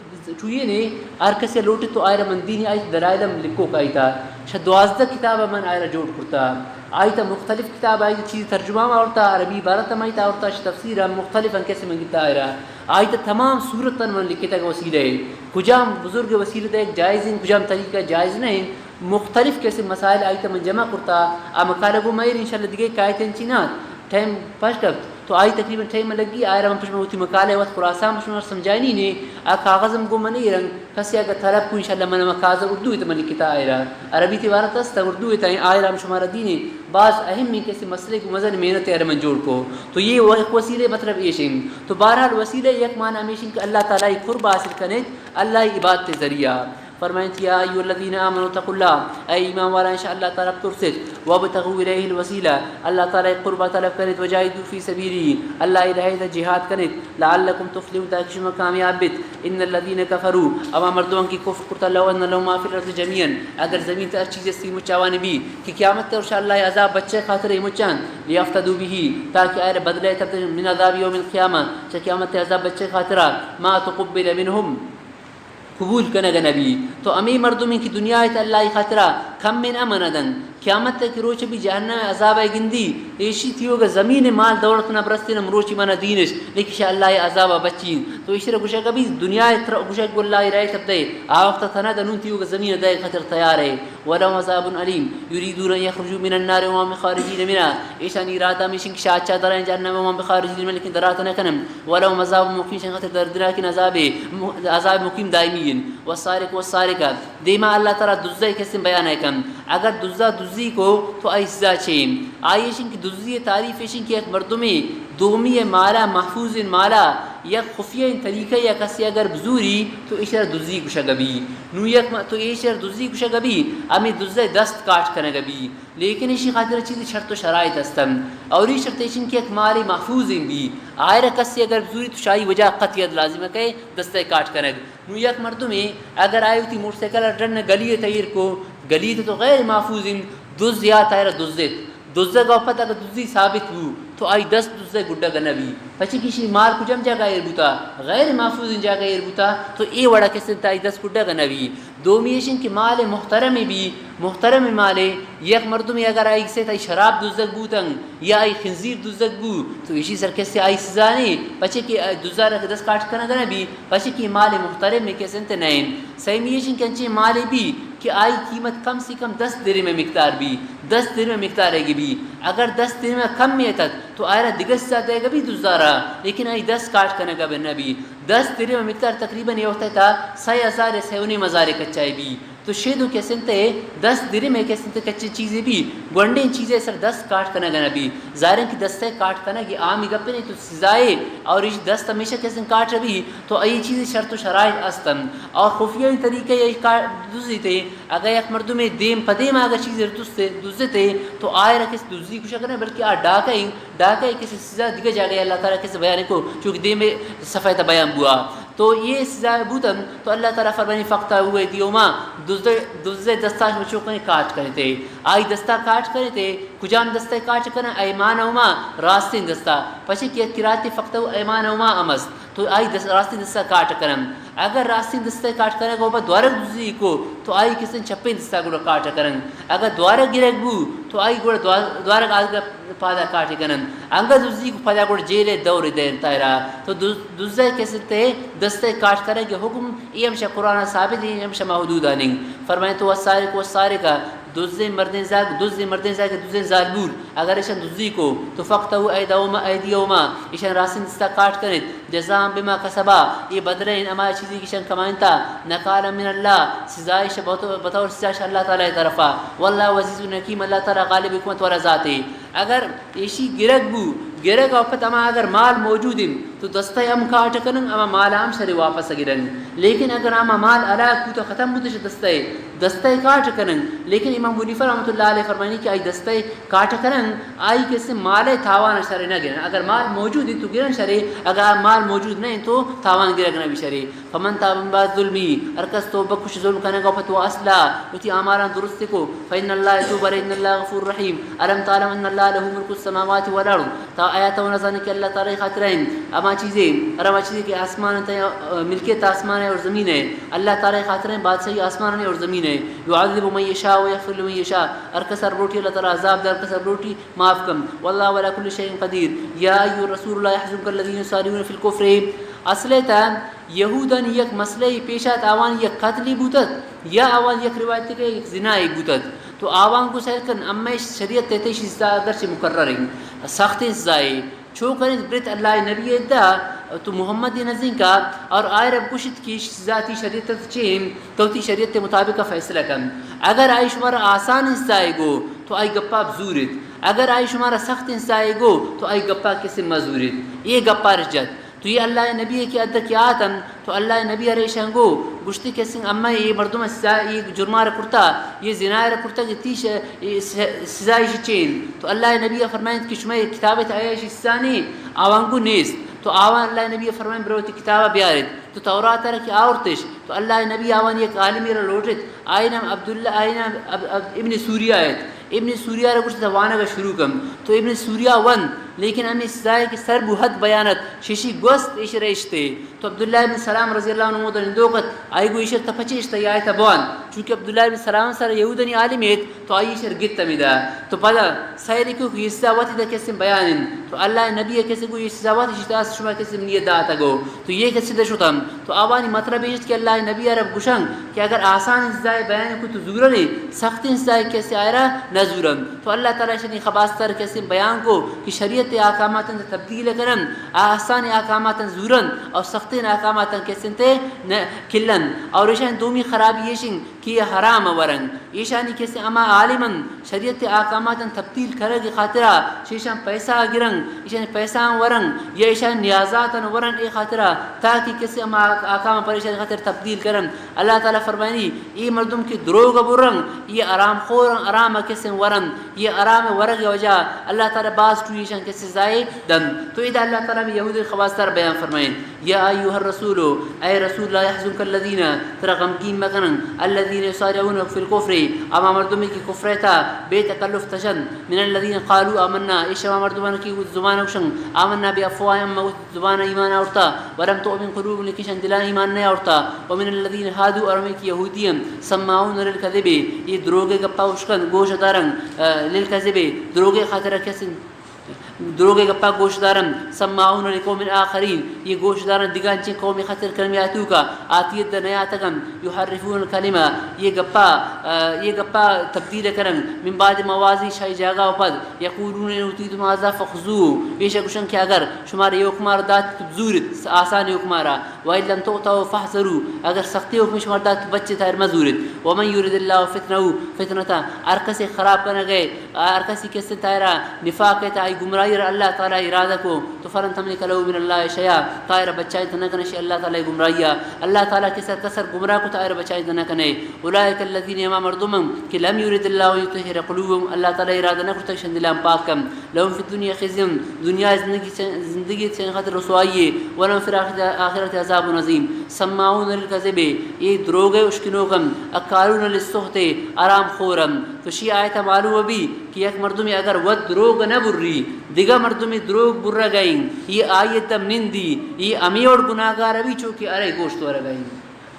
چوئے نے، ہر کسی آ لوٹے تو آئرا من دینی آئی دلائل ہم لکھو کائی تا۔ شہ دوازدہ کتاب من آئرا جوڑ کرتا۔ آئی تا مختلف کتاب آئی چیز ترجمہ ہم آورتا، عربی عبارت ہم آئی تا آورتا، شہ تفسیر ہم مختلف ہم کسے من گتا آئرا۔ آئی تا تمام صورت من لکھتا کہ وسیلہ ہے۔ کجام بزرگ وسیلہ دے جائز ہیں، کجام طریقہ جائز نہیں۔ مختلف قسم مسائل آئی تہ من جمع کرتا، آ مقالہ گوں مئیر انشاءاللہ دگہ کائیت انچی نہ، ٹائم پش کپت، تو آئی تقریباً ٹائم لگی، آئرا من پش من وتی مقالہ وت خلاصہ ہم شمارا سمجھائینی نے، آ کاغذ ہم گوں من ایرن، کسی اگر طلب کو انشاءاللہ من ہما کاغذ اردو ات من لکھتا آئرا، عربی تی عبارت است اردو ات آئرا ہم شمارا دینے، باز اہم ہیں کسی مسئلے کو مزن محنت آئرا من جوڑ کو، تو یہ وہ ایک وسیلے مطلب ایش ہیں۔ تو بہرحال وسیلے یک معنی ہمیش ہیں کہ اللہ تعالی قرب حاصل کنے، اللہ عبادت ذریعہ۔ فرمائیت، یا ایھا الذین آمنوا اتقوا اللہ، اے ایمان والا، انشاءاللہ تعالی بترسیت، وابتغوا الیہ الوسیلہ، اللہ تعالی قربا طلب کنیت، وجاہدوا فی سبیلہ، اللہ راہ تہ جہاد کنیت، لعلکم تفلحون، تاکہ شما کامیاب بیت۔ ان الذین کفروا، ہما مردمان کہ کفر کرتا، لو ان لهم ما فی الارض جمیعا، اگر زمین تہ ہر چیز استی مچاوانی بی، کہ قیامت تہ انشاءاللہ عذاب بچے خاطر مچان، لیفتدوا بہ، تاکہ آئرا بدلہ تب من عذاب یوم القیامہ، چہ قیامت تہ عذاب بچے خاطرا، ما تقبل منهم، قبول کنگ نہ بی۔ تو ہمے مردمے کہ دنیا ء تہ اللہ ء خاطرا کمین امن ء دنت، قیامت ء کہ روچ بی جہنم ء عذاب ء گندی، ایشی تیوگا زمین ء مال دولت نہ برستین ہم روچی منا دینش، لیکن شہ اللہ ء عذاب ء بچین۔ تو ایشرا گوشگ بی دنیا ء تر گوشگ گو اللہ ء رائے تب دے، آ وقت تنا دنون تیوگا زمین ء دے خاطر تیار ہے۔ ولهم عذاب الیم یریدون ان یخرجوا من النار وما هم بخارجین منها۔ ایشانی ارادہ ہمیش انت کہ شہ آ چہ درائیں جہنم ء وما هم بخارجین منها، لیکن درات نہ کنن۔ ولهم عذاب مقیم، شان خاطر دردناکیں عذابے، م-، عذاب مقیم دائمی انت۔ والسارق والسارقة، دیما اللہ تعالی دزہ کسے بیان ء کن۔ اگر دزا دزی کو تو آئی سزا چے؟ آئی ایش انت کہ دزی تعریف ایش انت کہ یک مردمے دومی مالا، محفوظ مالا، یک خفیہ طریقہ یا کسی اگر بزوری تو ایشرا دزی گوشگ بی۔ نو یک م-، تو ایشرا دزی گوشگ بی، ہمیں دزہ دست کاٹ کنگ بی۔ لیکن ایشی خاطر چیزی شرط و شرائط ہستن۔ اولی شرط ایش انت کہ یک مالے محفوظ بی، آئرا کسی اگر بزوری تو شاہی وجہ قطعیت لازم ہے کہ دستہ کاٹ کنگ۔ نو یک مردمے اگر آئی وتی موٹر سائیکل ڈن گلی تہ ایر کو، گلی تہ تو غیر محفوظ انت، دز یا تائرا دزت۔ دزگ ء پد اگر دزی ثابت بو تو آئی دست دزہ گڈگ نہ بی۔ پچی کہ ایشی مال کجام جاگہ ایر بوتا؟ غیر محفوظ جاگہ ایر بوتا، تو اے وڑا کسے تہ آئی دست گڈگ نہ بی۔ دومی ایش انت کہ مال محترمے بی، محترمیں مالے، یک مردمے اگر آئی کسے تئی شراب دزگ بوتن یا آئی خنزیر دزگ بو، تو ایشی سر کسے آئی سزا نے، پچے کہ دزارا کہ دست کاٹ کنگ نہ بی، پچے کہ مال محترمے کس انت نہ انت۔ سیمی ایش انت کہ انچیں مالے بی کہ آئی قیمت کم سے کم دس درہم مقدار بی، دس درہم مقدار گی بی۔ اگر دس درہم کم میتت تو آئرا دگہ سزا دئیگ بی دزارا، لیکن آئی دست کاٹ کنگ بہ نہ بی۔ دس درہم مقدار تقریباً اے وقت تا سئے ہزار، سئے و نیم ہزار کچا بی۔ تو شیدو کس انت، دس درہم کس انت کچے چیزے بی، گونڈیں چیزے سر دست کاٹ کنگ نہ بی۔ ظاہر انت کہ دستے کاٹ کنگ عامی گپے نہیں، تو سزائے اور ایشی دست ہمیشہ کس انت کاٹ بی، تو اے چیزے شرط و شرائط استن۔ اور خفیہ طریقہ یہ دزیتے، اگر یک مردمے دیم پہ دیم اگر چیزے دزتے، دزتے، تو آئرا کس دزی گوشگ نہ، بلکہ آ ڈاکہ انت، ڈاکہ کسی سزا دیگہ جاگہ اللہ تعالیٰ کسی بیان کو، چونکہ دیم صفحہ تا بیان بوا۔ تو یہ سزا بوتن، تو اللہ تعالیٰ فرمانی، فاقطعوا ایدیہما، دزے، دزے دستا شما چو کنے کاٹ کنتے، آئی دستا کاٹ کنتے، کجام دستا کاٹ کنن؟ ایمانہما، راستین دستا۔ پچے کہ یک قرائتے فاقطعوا ایمانہما ہم است۔ تو آئی دست، راستین دستا کاٹ کنن۔ اگر راستین دستا کاٹ کنگ و پہ دوارگ دزی کو، تو آئی کسن چپین دستا گڑا کاٹ کنن۔ اگر دوارگ گرگ بو، تو آئی گڑا دوا-، دوارگ آدگہ پادا کاٹ کنن۔ انگہ دزی کو پدا گڑا جیل دور دین تائرا۔ تو دز-، دزے کسن تے دستے کاٹ کنگ حکم، اے ہمشہ قرآن ثابت، اے ہمشہ محدود آننگ۔ فرمائے تو والسارق والسارقہ، دزیں مردیں زاگ، دزیں مردیں زاگ، دزیں زالبول، اگر ایشان دزی کو، تو فاقطعوا ایدیہما، ایدیہما، ایشان راستین دستا کاٹ کنیت، جزاء بما کسبا، اے بدلہ ان ہما چیزی کہ ایشان کمائنتا، نکالا من اللہ، سزائش بطور، بطور سزاش اللہ تعالیٰ طرفا، واللہ عزیز حکیم، اللہ تعالیٰ غالب حکمت والا ذاتے۔ اگر ایشی گرگ بو، گرگ ء پت ہما اگر مال موجود انت تو دستہ ہم کاٹ کنن، ہما مال ہم شرے واپس گرن۔ لیکن اگر ہما مال ہلاک بوت، ختم بوت، دستہ، دستہ کاٹ کنن۔ لیکن امام حنیفہ رحمۃ اللہ علیہ فرمانی کہ آئی دستہ کاٹ کنن، آئی کس مال تاوان شرے نہ گرن۔ اگر مال موجود انت تو گرن شرے، اگر مال موجود نہ انت تو تاوان گرگ نہ بی شرے۔ فمن تاب من بعد ظلمه، ہر کس توبہ کش ظلم کنگ ء پت و اصلح، وتی اعمالاں درست کو، فإن الله يتوب عليه إن الله غفور رحيم۔ ألم تعلم أن الله له ملك السماوات والأرض، تا آیا تو نزانے کہ اللہ تعالی خاطر ہیں ہما چیزیں، ہر ہما چیزیں کہ آسمان تے، ملکیت آسمان ہے اور زمین ہے، اللہ تعالی خاطر ہیں، بادشاہی آسمان ہے اور زمین ہے۔ يعذب من يشاء ويغفر لمن يشاء، ہر کس ء روٹی اللہ تعالی عذاب دے، ہر کس ء روٹی معاف کن۔ والله على كل شيء قدير. يا أيها الرسول لا يحزنك الذين يسارعون في الكفر. اصل تا یہودانی یک مسئلہ پیش آت، آوان یک قتلی بوتت یا آوان یک روایت کہ یک زنائی بوتت، تو آوان گو سیل کن، اما شریعت تیتے شی سزا اگرچہ مقرر ہیں، سختیں سزائے، چو کنیت برت اللہ نبی ادا تو محمد نزدیکا اور آئرا گوشت کہ شی سزا تی شریعت چین، تو تی شریعت مطابق فیصلہ کن۔ اگر آئی شمارا آسان سزائے گو تو آئی گپا بزورت، اگر آئی شمارا سخت سزائے گو تو آئی گپا کسی مزورت۔ یہ گپا رجت۔ تو یہ اللہ نبی کہ ادک آتن، تو اللہ نبی ریشان گو گوشتی کہ سنگ اما یہ مردم سزا، یہ جرمار کرتا، یہ زنائر کرتا کہ تی ش-، یہ س-، سزا ایشی چین۔ تو اللہ نبی فرمائنت کہ شما یہ کتاب آیا ایشی سزا نہیں، آوان گو نیست۔ تو آوان اللہ نبی فرمائنت برو تی کتاب بیارت۔ تو تورات را کہ آورتش، تو اللہ نبی آوان یک عالمی را لوٹت، آئی نام عبداللہ، آئی نام اب-، اب-، ابن سوریا ایت۔ ابن سوریا را گوشت وانگ شروع کن۔ تو ابن سوریا وند، لیکن ہمیں سزائے کہ سر بو حد بیانت، ششی گوست ایش رشتے۔ تو عبداللہ ابن سلام رضی اللہ عنہ مودہ نندوکت، آئی گو ایشر تپچیش تا آیت بوان۔ چونکہ عبداللہ ابن سلام سر یہودانی عالم ایت، تو آئی ایشر گت ہمیدا۔ تو پدا سیل کو کہ یہ سزا وتی دا کسے بیان انت۔ تو اللہ نبی کسے گو یہ سزا وتی شتا شما کسے نیت داتا گو۔ تو یہ کسے دا شتم۔ تو آوانی مطلب ایش کہ اللہ نبی عرب گوشن کہ اگر آسان سزائے بیان کو تو زورنے، سخت سزائے کسے آئرا نہ زورن۔ تو اللہ تعالی شنی خباستر کسے بیان کو کہ شریعت احکامات تبدیل کرن، آسان احکامات زورن اور سخت احکامات کسے تے نہ کلن۔ اور ایشان دومی خرابی ایشن کہ یہ حرام ورن۔ ایشانی کسے اما عالمن شریعت احکاماتاں تبدیل کرگ خاطرا چہ ایشاں پیسہ گرن، ایشانی پیسہ ورن یا ایشانی نیازاتاں ورن اے خاطرا تاکہ کسے اما احکام پر ایشانی خاطر تبدیل کرن۔ اللہ تعالی فرمائنی، اے مردم کہ دروگ برن، یہ حرام خورن، حرام کسے ورن، یہ حرام ورگ وجہ اللہ تعالی باز ٹوئی ایشان سزائے دنت۔ تو ادا اللہ تعالیٰ ہمے یہودی خواستار بیان فرمائیں، یا ایھا الرسول، اے رسول، لا یحزنک الذین، ترا غمگین مکنن، الذین یسارعون فی الکفر، ہما مردمے کہ کفر ءِ تہا بے تکلف تچنت، من الذین قالوا آمنا، ایش ہما مردمان کہ وت زبان گوشن، آمنا بافواہہم، وت زبان ایمان آورتا، ولم تؤمن قلوبہم، لیکن ایشان دلان ایمان نہ آورتا، ومن الذین ہادوا، اور ہمے کہ یہودی انت، سماعون للکذب، یہ دروگے گپا اشکنت، گوش دارن، آ، للکذب، دروگے خاطر کسن دروگے گپا گوش دارن، سماعون لقوم آخرین، یہ گوش دارن دگہ انچیں قومے خاطر کلمے آتوکا، آتی ادا نیاتگن، یحرفون الکلمہ، یہ گپا، آ، یہ گپا تبدیل کرن، من بعد مواضعہ، شاہی جاگہ و پد، یقولون ان اوتیتم ھذا فخذوہ، ایشا گوشن کہ اگر شمارا یہ حکمارا دات تو بزورت، آسان حکمارا، وان لم تعطوا فاحذروا، اگر سختی حکم شمارا دات تو بچت، آئرا مزورت، ومن یرد اللہ فتنہ، فتنتہ، ہر کسے خراب کنگے ہر کسی کہ استیں تائرا نفاق ءِ تہا، آئی گمراہی را اللہ تعالیٰ ارادہ کو، تو فلن تملک لہ من اللہ شیئا، تائرا بچائینت نہ کنے شے اللہ تعالیٰ گمراہیا۔ اللہ تعالیٰ کہ سر کسر گمراہ کو، تائرا بچائینت نہ کنے۔ اولئک الذین، ہما مردم کہ لم یرد اللہ ان یطہر قلوبہم، اللہ تعالیٰ ارادہ نہ کرتا کہ شان دلان پاک کن، لہم فی الدنیا خزی، دنیا زندگی چ-، زندگی چہ خاطر رسوائی، ولہم فی الآخرۃ، آخرت عذاب عظیم۔ سماعون للکذب، یہ دروگ ءِ اشکنوک انت، اکالون للسحت، حرام خور انت۔ تو شی آیت معلوم بی کہ یک مردمے اگر وت دروگ نہ بری، دگہ مردمے دروگ برگا انت، یہ آئی دم نندی، یہ ہمے وڑ گناہگار بی چو کہ ارے گوشت ورگا انت۔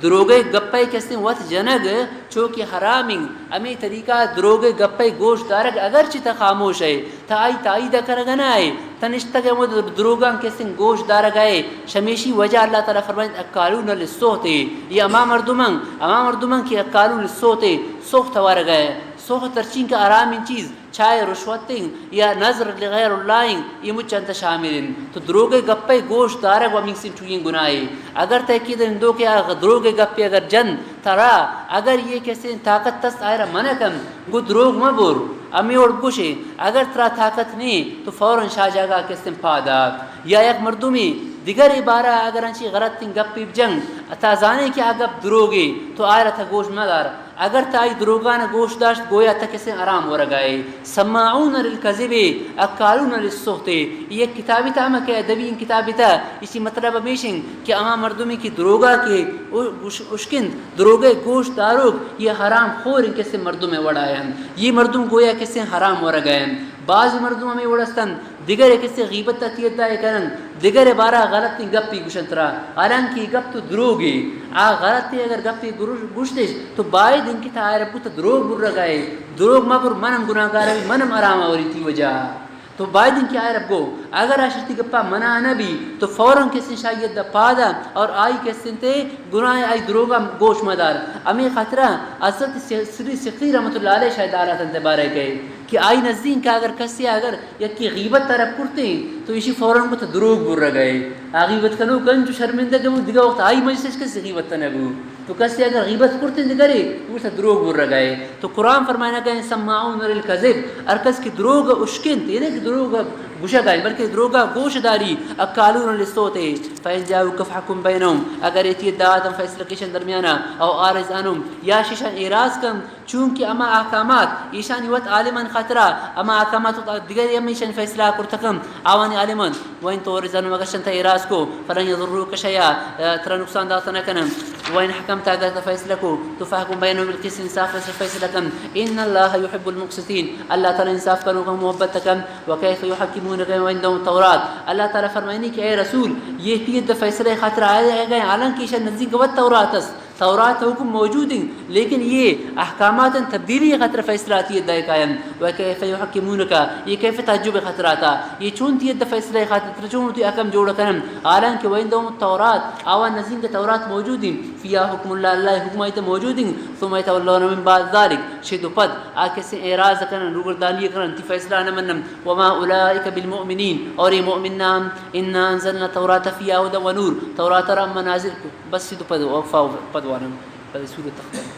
دروگے گپے کہ استیں وت جنگ چو کہ حرام انت، ہمے طریقہ دروگے گپے گوش دارگ، اگرچہ تہ خاموش ئے، تہ آئی تائید کنگا نہ ئے، تہ نشتگ ئے ہمود دروگاں کہ استیں گوش دارگا ئے، شمیشی وجہ اللہ تعالیٰ فرمائیت اکالون للسحت، یہ ہما مردمان، ہما مردمان کہ اکالون للسحت، سخت ورگا ئے۔ سخت ترچینکہ حرامیں چیز، چاہے رشوت انت یا نذر لغیر اللہ انت، یہ مچ انت شامل انت۔ تو دروگے گپے گوش دارگ و ہمے سن چوئیں گناہے۔ اگر تہ کہ نندوکے آ دروگے گپے اگر جنت ترا، اگر یہ کہ استیں طاقت است آئرا منع کن، گو دروگ مبر، ہمے وڑ گوشے، اگر ترا طاقت نیں تو فوراً شاہ جاگہ کہ استیں پاد آ۔ یا یک مردمے دگرے بارہ اگر انچیں غلطیں گپے بجن، تا زانے کہ آ گپ دروگے، تو آئرا تہ گوش مدار۔ اگر تہ آئی دروگان گوش داشت، گویا تہ کہ استیں حرام ورگا ئے۔ سماعون للکذب، اکالون للسحت۔ یہ یک کتابے تہ ہما کہ ادبی کتابے تہ، اسی مطلب ہمیش انت کہ ہما مردمے کہ دروگا کہ گوش-، اشکنت، دروگے گوش داروک، یہ حرام خور انت کہ استیں مردم وڑا انت۔ یہ مردم گویا کہ استیں حرام ورگا انت۔ بعض مردم ہمے وڑ استنت، دگرے کہ استیں غیبت ءَ تیدا ءَ کنن، دگرے بارہ ءَ غلطیں گپے گوشنت ترا، حالانکہ اے گپ تو دروگے۔ آ غلطیں اگر گپے گروش-، گوشتش تو باید انت کہ تہ آئرا بوت دروگ برگا ئے، دروگ مبر، من ہم گناہگار بی، من ہم حرام وری تئی وجہ ءَ۔ تو باید انت کہ آئرا بگو، اگر آ شرطی گپا منع نہ بی تو فوراً کہ استیں شاہی ادا پادا اور آئی کہ استیں تے گناہ آئی دروگا گوش مدار۔ ہمے خاطرا حضرت س-، سری سخی رحمت اللہ علیہ شاہی دارات انت بارے کہ کہ آئی نزیک اگر کسے اگر یکے غیبت طرف کرتیں تو ایشی فوراً گوت دروگ برگا ئے۔ آ غیبت کنوک انچو شرمندہ کہ دگہ وقت آئی مجلس اش کسے غیبت نہ بو۔ تو کسے اگر غیبت کرتیں دگرے، گوت دروگ برگا ئے۔ تو قرآن فرمائنگا انت سماعون للکذب، ہر کس کہ دروگ اشکنت، یعنی کہ دروگ گوشگا انت، بلکہ دروگا گوش داری، اکالون للسحت، فإن جاءوک فاحکم بینہم، اگر اے تئی داد انت فیصلہ کن ایشان درمیانا، او اعرض عنہم، یا شہ ایشان اعراض کن، چونکہ ہما احکامات ایشانی وت عالمان خاطرا، ہما احکامات وت دگرے ہم ایشانی فیصلہ کرتگ انت، آوانی عالمان۔ وان تعرض عنہم، اگر شان تہ اعراض کو، فلن یضروک شیئا، ترا نقصان دات نہ کنن۔ وان حکمت، اگر تہ فیصلہ کو، تو فاحکم بینہم بالقسط، انصاف ءِ سر فیصلہ کن۔ ان اللہ یحب المقسطین، اللہ تعالی انصاف کنوکاں محبت کنت۔ وکیف یحکمونک وعندہم التوراۃ، اللہ تعالی فرمائنی کہ اے رسول، یہ تئی ادا فیصلہ خاطر آئے گئے، حالانکہ ایشان نزیک وت تورات است۔ تورات ءِ حکم موجود انت، لیکن یہ احکامات انت تبدیلی خاطر فیصلہ تئی ادا کاینت۔ وکیف یحکمونک، یہ کیف تعجب خاطر آتا، یہ چون تئی ادا فیصلہ خاطر، ترا چون تئی حکم جوڑ کنن، حالانکہ وعندہم التوراۃ، آوان نزیک تورات موجود انت، فیہا حکم اللہ، اللہ حکم آئی تہ موجود انت، ثم یتولون من بعد ذلک، شد و پد آ کسے اعراض کنن، روگردانی کنن، تئی فیصلہ نہ منن، وما اولئک بالمؤمنین، اور یہ مؤمن نہ انت، انا انزلنا التوراۃ فیہا ھدی و نور، تورات را ما نازل کو۔ بس تو پد وقفہ پد وانم، پد سورت تختم۔